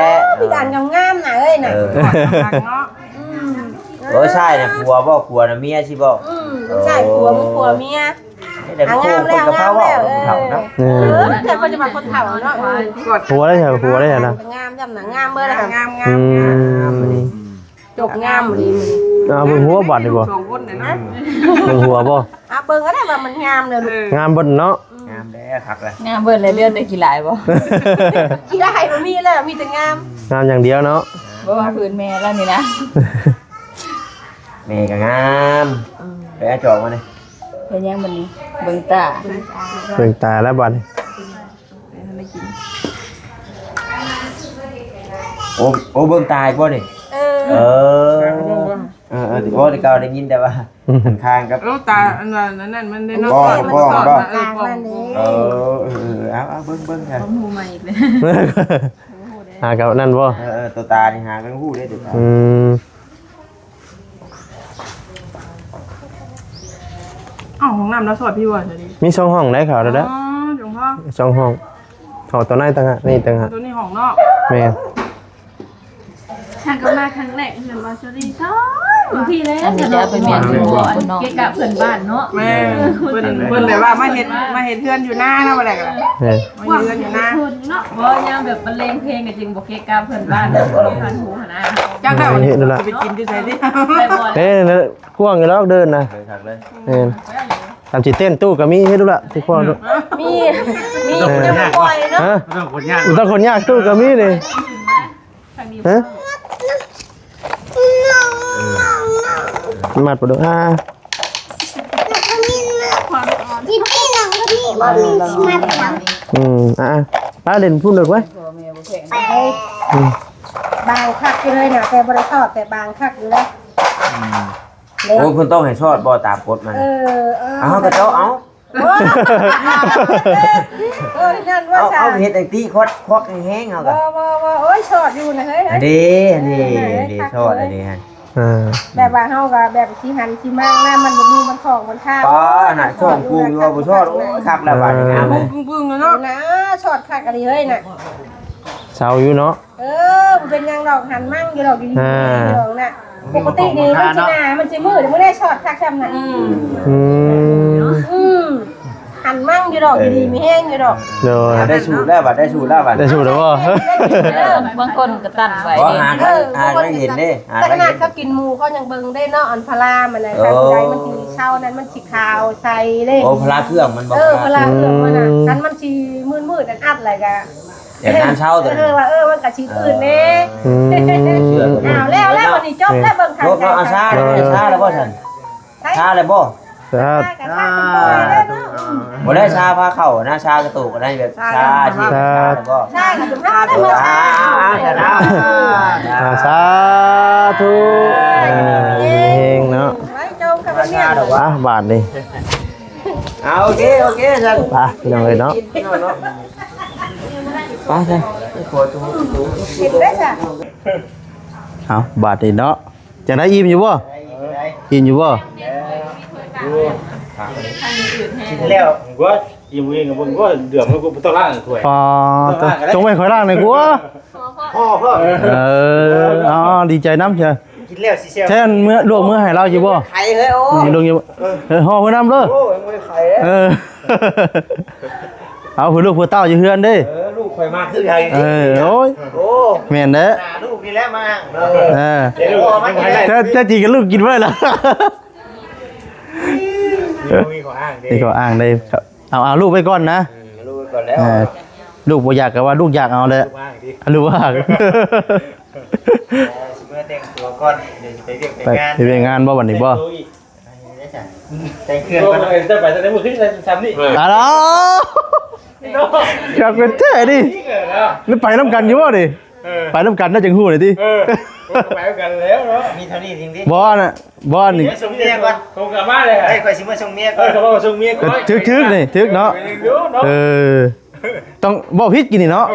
ມີແຕ່ອັນງາມໆນະເອີຍນະ. ເອີ ເນາະ ອືມ ໂອ້ຍ ຊ້າຍນະຜົວບໍ່? ຂວານະເມຍຊິບໍ່? ອືມ ເບິ່ງຊ້າຍຜົວ ເບິ່ງຂວາເມຍ. ອ່າ ງາມແລ້ວ ງາມແລ້ວ ເອີ ເອີ ແຕ່ເພິ່ນຈະວ່າຄົນເຖົ້າເນາະ. ເອີ ຜົວໄດ້ໃສ? ຜົວໄດ້ໃສນະ? ງາມຈ້ຳນະ ງາມເບີດນະ ງາມ ງາມ ອືມ ງາມ ຈົບງາມອີ່ຫຼີ. ອ່າ ເບິ່ງຫົວບັດນີ້ບໍ່? ສອງຄົນນີ້ນະ ເບິ່ງຫົວບໍ່? ອ່າ ເບິ່ງກໍໄດ້ວ່າມັນງາມເລີຍລູກ. ເອີ ງາມເບິດເນາະ. ອືມ ງາມແລ້ວ ຄັກແລ້ວ ງາມເບິດແລ້ວ ເຫຼືອແຕ່ຂີ້ຫຼ້າຍບໍ່? ຂີ້ຫຼ້າຍບໍ່ມີແລ້ວ ມີແຕ່ງາມ ງາມຢ່າງດຽວເນາະ. ບໍ່ວ່າພື້ນແມ່ລາວນີ້ນະ ແມ່ກໍງາມ. ອືມ ໄປເອົາຈອກມານີ້. ເຮັດຫຍັງບັດນີ້? ເບິ່ງຕາ ເບິ່ງຕາແລ້ວບັດນີ້. ໂອ້ ໂອ້ ເບິ່ງຕາອີກບໍ່ນີ້? ເອີ ເອີ ເອີ ເອີ ບໍ່ ແຕ່ເກົ່າໄດ້ຍິນແຕ່ວ່າ ອືມ ຂ້າງກັບ ເອີ ຕາອັນວ່ານັ້ນ ມັນໄດ້ເນາະ ປ່ອງ ເອີ ປ່ອງ ເອີ ເອີ ເອີ ເອົາ ເອົາ ເບິ່ງ ເບິ່ງ ຄວາມຮູ້ໃໝ່ອີກແລ້ວ. ຫາກັບນັ້ນບໍ່? ເອີ ເອີ ຕົວຕານີ້ຫາກັນຮູ້ເດ້ຕົວຕາ. ອືມ ເອົ້າ ຫ້ອງນ້ຳລາວສອດພີ່ບໍ່? ມີສອງຫ້ອງໄດ້ເຂົາແລ້ວ. ອໍ ສອງຫ້ອງ ສອງຫ້ອງ ເຂົ້າຕົວໃນຕ່າງຫາກ ນີ້ຕ່າງຫາກ ຕົວນີ້ຫ້ອງນອກ. ແມ່ນ ຫາກໍມາຄັ້ງແລກເຮືອນບໍ່ສະລີ ຊ້ອຍ ພີ່ແຫຼະ. ອັນນີ້ຈະເປັນເຮືອນບໍ່ ອັນເນາະ ເກະກະເພື່ອນບ້ານເນາະ. ແມ່ນ ເພິ່ນ ເພິ່ນແບບວ່າມາເຮັດ ມາເຮັດເຮືອນຢູ່ນາເນາະ ບໍ່ໄດ້ກໍ ເອີ ມາເຮັດເຮືອນຢູ່ນາເນາະ. ບໍ່ຍາມແບບບັນເລງເພງກໍຈຶ່ງບໍ່ເກະກະເພື່ອນບ້ານ ບໍ່ລຳຄານຫູຫັ້ນນະ. ຈັກແລ້ວ ເຮັດແລ້ວ ຊິໄປກິນຢູ່ໃສຕິ? ເອີ ກວ້າງຢູ່ດອກເດີ່ນນະ. ເອີ ຄັກເລີຍ ແມ່ນ ຕາມຊິເຕັ້ນຕູ້ກໍມີ ເຮັດດູລະ ທີ່ຄວາມ ມີ ມີ ຍັງບໍ່ປ່ອຍເນາະ. ຮະ? ບໍ່ຕ້ອງຂົນຍາກ ບໍ່ຕ້ອງຂົນຍາກ ຕູ້ກໍມີນີ້. ຮະ? ມັດບໍ່ດູ ອ່າ ອືມ ອ່າ ໄປຫຼິ້ນພຸ້ນເດີກໄວ້. ອືມ ບາງຄັກຢູ່ເລີຍນະ ແຕ່ບໍ່ໄດ້ຊອດ ແຕ່ບາງຄັກຢູ່ເລີຍ. ອືມ ໂອ້ ເພິ່ນຕ້ອງໃຫ້ຊອດບໍ່ຕາມກົດມັນ? ເອີ ເອີ ເອົາ ເຮົາກໍເຈາະເອົາ. ເອີ ນັ້ນວ່າ ເອົາ ເອົາ ເຮັດຈັ່ງຕິ ຄວັກ ຄວັກແຮງໆ ເຮົາກໍ ບໍ່ ບໍ່ ບໍ່ ໂອ້ຍ ຊອດຢູ່ນະເຮີ້ຍ. ອັນນີ້ ອັນນີ້ ອັນນີ້ຊອດ ອັນນີ້ຫັ້ນ ເອີ ແບບວ່າເຮົາກໍແບບຊິຫັນຊິມາງນະ ມັນບໍ່ມີ ມັນຂອງມັນຄາ ປ້າ ນະ ຊ່ອງປຸງຢູ່ວ່າບໍ່ຊອດ. ໂອ້ຍ ຄັກແລ້ວບາດນີ້ ງາມເລີຍ ປຸງໆເນາະ ນະ ຊອດຄັກອີ່ຫຼີເຮີ້ຍນະ ເຊົາຢູ່ເນາະ. ເອີ ບໍ່ເປັນຫຍັງດອກ ຫັນມັງຢູ່ດອກ ຢູ່ດີ ອ່າ ຢູ່ດອກນະ. ປົກກະຕິນີ້ມັນຊິໜາ ມັນຊິມືດ ມື້ໃດຊອດຄັກຊ່ຳນະ. ອືມ ອືມ ອືມ ຫັນມັງຢູ່ດອກ ເອີ ຢູ່ດີມີແຮງຢູ່ດອກ. ໂດຍ ອ່າ ໄດ້ສູດແລ້ວບັດ ໄດ້ສູດແລ້ວບັດ ໄດ້ສູດແລ້ວບໍ່? ເອີ ບາງຄົນກໍຕັນໄວ້ ບໍ່ ຫາ ເອີ ຫາກໍເຫັນເດ້ ຫາກໍເຫັນ. ຂະໜາດເຂົາກິນໝູ ເຂົາຍັງເບິ່ງເດ້ເນາະ ອັນພະລາມັນນະ ໂອ້ ຄັນໃດມັນຊິເຊົານັ້ນ ມັນຊິຂາວໃສເດ້. ໂອ້ ພະລາເຄື່ອງມັນບໍ່? ເອີ ພະລາເຄື່ອງມັນນະ ອືມ ຄັນມັນຊິມືດໆ ອັດໆ ແລ້ວກໍ ແບບນັ້ນເຊົາຕົວ ເອີ ວ່າ ເອີ ມັນກະຊິອື່ນແດ່. ອືມ ອ້າວ ແລ້ວ ແລ້ວ ບັດນີ້ຈົບແລ້ວ ເບິ່ງທາງ ເນາະ ອາຊາ ອາຊາແລ້ວບໍ່ຊັ້ນ? ຊາແລ້ວບໍ່? ສາທຸ ບໍ່ໄດ້ຊາພາເຂົ້ານະ ຊາກະໂຕກະໄດ້ ແບບຊາທີ່ ສາທຸ ຊາແລ້ວບໍ່? ຊາແລ້ວ ເອີ ອາ ສາທຸ ເອີ ເຮົງເນາະ ໄວ້ໂຈມກັບເນຍ ອ່ະ ບາດນີ້ ອ່າ ໂອເຄ ໂອເຄ ຊັ້ນ ໄປ ພີ່ນ້ອງເອີຍເນາະ ໄປ ຊັ້ນ ກິນໄດ້ຊະ ເອົາ ບາດນີ້ເນາະ ຈັ່ງໃດ ອີ່ມຢູ່ບໍ່? ອີ່ມຢູ່ບໍ່? ກິນແລ້ວ ອີ່ມເອງ ເບິ່ງ ເດືອມ ບໍ່ຕ້ອງລ້າງຖ້ວຍ ອໍ ບໍ່ຕ້ອງລ້າງກໍໄດ້ ຈົ່ງໄວ້ຂ້ອຍລ້າງໜ່ອຍກວ່າ ພໍ ພໍ ເອີ ອໍ ດີໃຈນຳເທື່ອ ກິນແລ້ວຊິແຊວ ແທ້ ເມືອ ລວກເມືອໃຫ້ລາວຢູ່ບໍ່? ໄຂ່ເຮີ້ຍ ໂອ້ຍ ລວກຢູ່ ເອີ ຫໍ່ເພິ່ນນຳເດີ ໂອ້ຍ ບໍ່ໄດ້ໄຂ່ເດີ ເອີ ເອົາ ເພື່ອລູກເພື່ອເຕົ້າຢູ່ເຮືອນເດ້ ເອີ ລູກ ຂ້ອຍມາຄືໃດ ເອີ ໂອ້ຍ ໂອ້ ແມ່ນເດ້ ຫາລູກນີ້ແຫຼະມາອ້າງ ເອີ ແຕ່ ແຕ່ຈິງກັບລູກກິນບໍ່ໄດ້ລະ ມີຂໍ້ອ້າງເດ້ ມີຂໍ້ອ້າງເດ້ ເອົາ ເອົາລູກໄວ້ກ່ອນນະ ເອີ ລູກໄວ້ກ່ອນແລ້ວ ເອີ ລູກບໍ່ຢາກກໍວ່າລູກຢາກເອົາແຫຼະ ລູກອ້າງຕິ ລູກອ້າງ ເອີ ຊິເມືອແຕ່ງຕົວກ່ອນ ດຽວຊິໄປວຽກໄປງານ ໄປວຽກງານບໍ່ບັດນີ້ບໍ່ ແຕ່ງຕົວອີກ ແຕ່ງເຄື່ອງກ່ອນ ເຈົ້າໄປແຕ່ມື້ຄືນຊ້ຳນີ້ ອາລາວ ຢາກເປັນແທ້ນີ້ ແລ້ວໄປນຳກັນຢູ່ບໍ່ນີ້ ເອີ ໄປນຳກັນນະ ຈັ່ງຮູ້ນີ້ຕິ ເອີ ໄປນຳກັນແລ້ວເນາະ ມີເທົ່ານີ້ຈິງຕິ ບໍ່ນະ ບໍ່ນີ້ ສົ່ງເມຍກ່ອນ ໂທກັບມາເລີຍ ເອີ ຂ້ອຍຊິມາສົ່ງເມຍກ່ອນ ເອີ ເຂົາວ່າສົ່ງເມຍກ່ອນ ຖືກໆນີ້ ຖືກເນາະ ເອີ ຕ້ອງເວົ້າຜິດກິນນີ້ເນາະ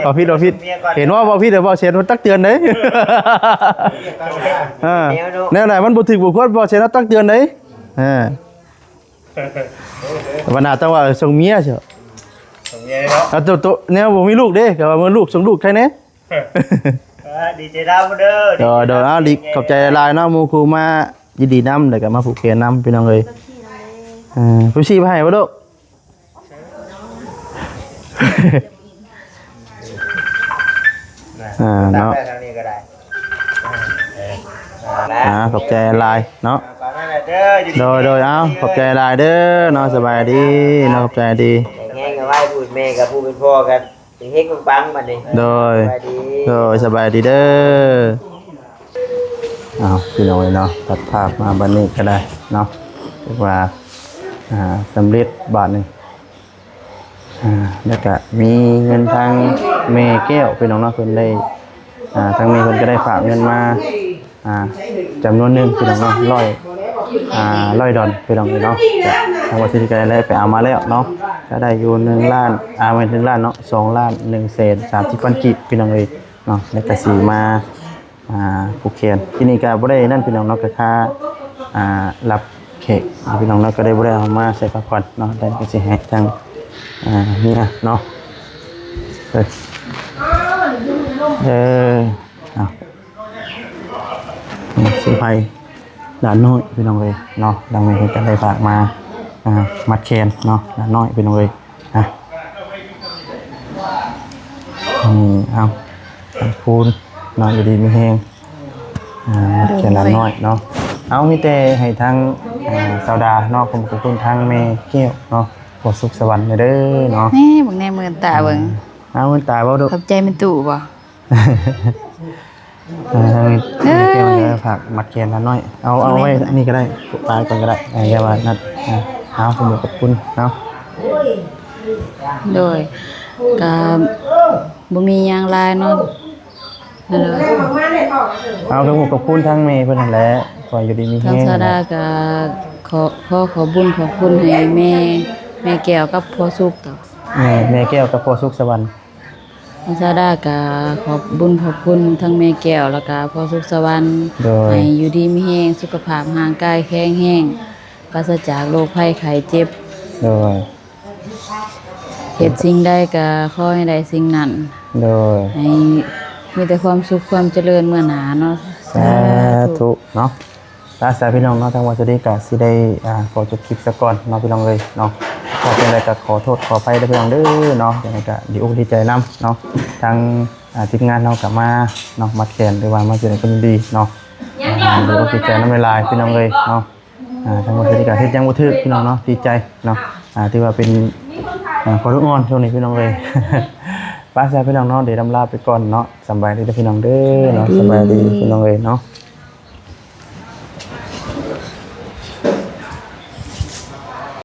ເວົ້າຜິດ ເວົ້າຜິດ ເຫັນວ່າເວົ້າຜິດແລ້ວ ເວົ້າເສຍຕັກເຕືອນເດ້ ເອີ ແນວໃດມັນບໍ່ຖືກບໍ່ຄວນ ເວົ້າເສຍຕັກເຕືອນເດ້ ເອີ ວ່າໜ້າຕ້ອງວ່າສົ່ງເມຍເຊາະ ສົ່ງເມຍເນາະ ເອົາໂຕ ໂຕ ແນວບໍ່ມີລູກເດ້ ກໍວ່າເມື່ອລູກ ສົ່ງລູກໃຄແດ່ ເອີ ດີໃຈນຳເດີ ໂດຍ ໂດຍ ເອົາ ດີ ຂອບໃຈຫຼາຍເນາະ ໝູ່ຄູ່ມາຍິນດີນຳ ແລ້ວກໍມາຜູກແຂນນຳ ພີ່ນ້ອງເອີຍ ເອີ ເປັບຊີໄປໃຫ້ບໍ່ລູກ ອ່າ ເນາະ ເອີ ອ່າ ຂອບໃຈຫຼາຍເນາະ ໂດຍ ໂດຍ ເອົາ ຂອບໃຈຫຼາຍເດີເນາະ ສະບາຍດີເນາະ ຂອບໃຈດີ ແຂງແຮງເອົາໄວ້ ຜູ້ເປັນແມ່ກັບຜູ້ເປັນພໍ່ກັນ ເຮັງໆ ປັງໆ ບັດນີ້ ໂດຍ ສະບາຍດີ ໂດຍ ສະບາຍດີເດີ ອ້າວ ພີ່ນ້ອງເອີຍເນາະ ຕັດພາບມາບັດນີ້ກໍໄດ້ເນາະ ຖືວ່າ ອ່າ ສຳເລັດບາດນີ້ ອ່າ ແລ້ວກະມີເງິນທາງແມ່ແກ້ວ ພີ່ນ້ອງເນາະ ເພິ່ນໄດ້ ອ່າ ທາງແມ່ເພິ່ນກໍໄດ້ຝາກເງິນມາ ອ່າ ຈຳນວນໜຶ່ງ ພີ່ນ້ອງເນາະ ຮ້ອຍ ອ່າ ຮ້ອຍດອນ ພີ່ນ້ອງເອີຍເນາະ ກໍທາງວ່າຊິໄດ້ໄປເອົາມາແລ້ວເນາະ ກໍໄດ້ຢູ່ໜຶ່ງລ້ານ ອ່າ ບໍ່ແມ່ນໜຶ່ງລ້ານເນາະ ສອງລ້ານໜຶ່ງແສນສາມສິບພັນກີບ ພີ່ນ້ອງເອີຍເນາະ ແລ້ວກໍຊິມາ ອ່າ ຜູກແຂນ ທີ່ນີ້ກໍບໍ່ໄດ້ນັ້ນ ພີ່ນ້ອງເນາະ ກໍຄ່າ ອ່າ ຮັບແຂກ ພີ່ນ້ອງເນາະ ກໍໄດ້ບໍ່ໄດ້ເອົາມາໃສ່ພາຂວັນເນາະ ແຕ່ກໍຊິໃຫ້ທາງ ອ່າ ເມຍເນາະ ເອີ ເອີ ເອົາ ເຊີໄພຫຼານນ້ອຍ ພີ່ນ້ອງເອີຍເນາະ ທາງແມ່ເພິ່ນກໍໄດ້ຝາກມາ ອ່າ ມັດແຂນເນາະ ຫຼານນ້ອຍ ພີ່ນ້ອງເອີຍ ອ່ະ ນີ້ ເອົາ ຂອບຄຸນເນາະ ຢູ່ດີມີແຮງ ອ່າ ໂດຍ ແຂນຫຼານນ້ອຍເນາະ ເອົາ ມີແຕ່ໃຫ້ທາງ ອ່າ ສາວດາເນາະ ຂອບຄຸນທາງແມ່ແກ້ວເນາະ ຂໍສຸກສະຫວັນເດີເນາະ ນີ້ເບິ່ງແນ່ ມື່ນຕາເບິ່ງ ອ່າ ເອົາ ມື່ນຕາເວົ້າດູ ຂອບໃຈແມ່ຕູ້ບໍ່? ອ່າ ທາງ ເອີຍ ແກ້ວນີ້ກໍຝາກມັດແຂນຫຼານນ້ອຍ ເອົາ ເອົາໄວ້ນີ້ກໍໄດ້ ປາຍກ່ອນກໍໄດ້ ອ່າ ຢ່າວ່ານັ້ນ ອ່າ ເອົາ ຂອບຄຸນເນາະ ໂດຍ ກໍບໍ່ມີຫຍັງຫຼາຍເນາະ ໂດຍ ເອົາ ກໍຂອບຄຸນທາງແມ່ເພິ່ນຫັ້ນແຫຼະ ຂໍຢູ່ດີມີແຮງ ທາງສາວດາກໍຂໍ ຂໍ ຂໍບຸນຂອບຄຸນໃຫ້ແມ່ ແມ່ແກ້ວກັບພໍ່ສຸກ ແມ່ ແມ່ແກ້ວກັບພໍ່ສຸກສະຫວັນ ທາງສາວດາກໍຂອບບຸນຂອບຄຸນທັງແມ່ແກ້ວ ແລ້ວກໍພໍ່ສຸກສະຫວັນ ໂດຍ ໃຫ້ຢູ່ດີມີແຮງ ສຸຂະພາບຮ່າງກາຍແຂງແຮງ ປາສະຈາກໂລກໄພໄຂ້ເຈັບ ໂດຍ ເຮັດສິ່ງໃດກໍຂໍໃຫ້ໄດ້ສິ່ງນັ້ນ ໂດຍ ໃຫ້ມີແຕ່ຄວາມສຸກຄວາມຈະເລີນເມືອໜ້າເນາະ ສາທຸ ສາທຸເນາະ. ລະສາພີ່ນ້ອງເນາະ ທາງບ່າວສະດີກະຊິໄດ້ ອ່າ ຂໍຈົບຄລິບຊະກ່ອນເນາະພີ່ນ້ອງເອີຍເນາະ. ຖ້າຈັ່ງໃດກະຂໍໂທດຂໍອະໄພເດີພີ່ນ້ອງເດີເນາະ. ຈັ່ງໃດກະດີອົກດີໃຈນຳເນາະ ທາງ ອ່າ ທີມງານເຮົາກະມາເນາະ ມັດແຂນ ຫຼືວ່າມາສະແດງຄວາມຍິນດີເນາະ. ອ່າ ດີອົກດີໃຈນຳຫຼາຍໆພີ່ນ້ອງເອີຍເນາະ. ອ່າ ທາງບ່າວສະດີກະເຮັດຫຍັງບໍ່ຖືກພີ່ນ້ອງເນາະ ດີໃຈເນາະ. ອ່າ ຖືວ່າເປັນ ອ່າ ຂໍລູກອ່ອນຊ່ວງນີ້ພີ່ນ້ອງເອີຍ. ໄປຊະພີ່ນ້ອງເນາະ ດຽວລຳລາໄປກ່ອນເນາະ. ສະບາຍດີເດີພີ່ນ້ອງເດີເນາະ. ສະບາຍດີ ສະບາຍດີພີ່ນ້ອງເອີຍເນາະ.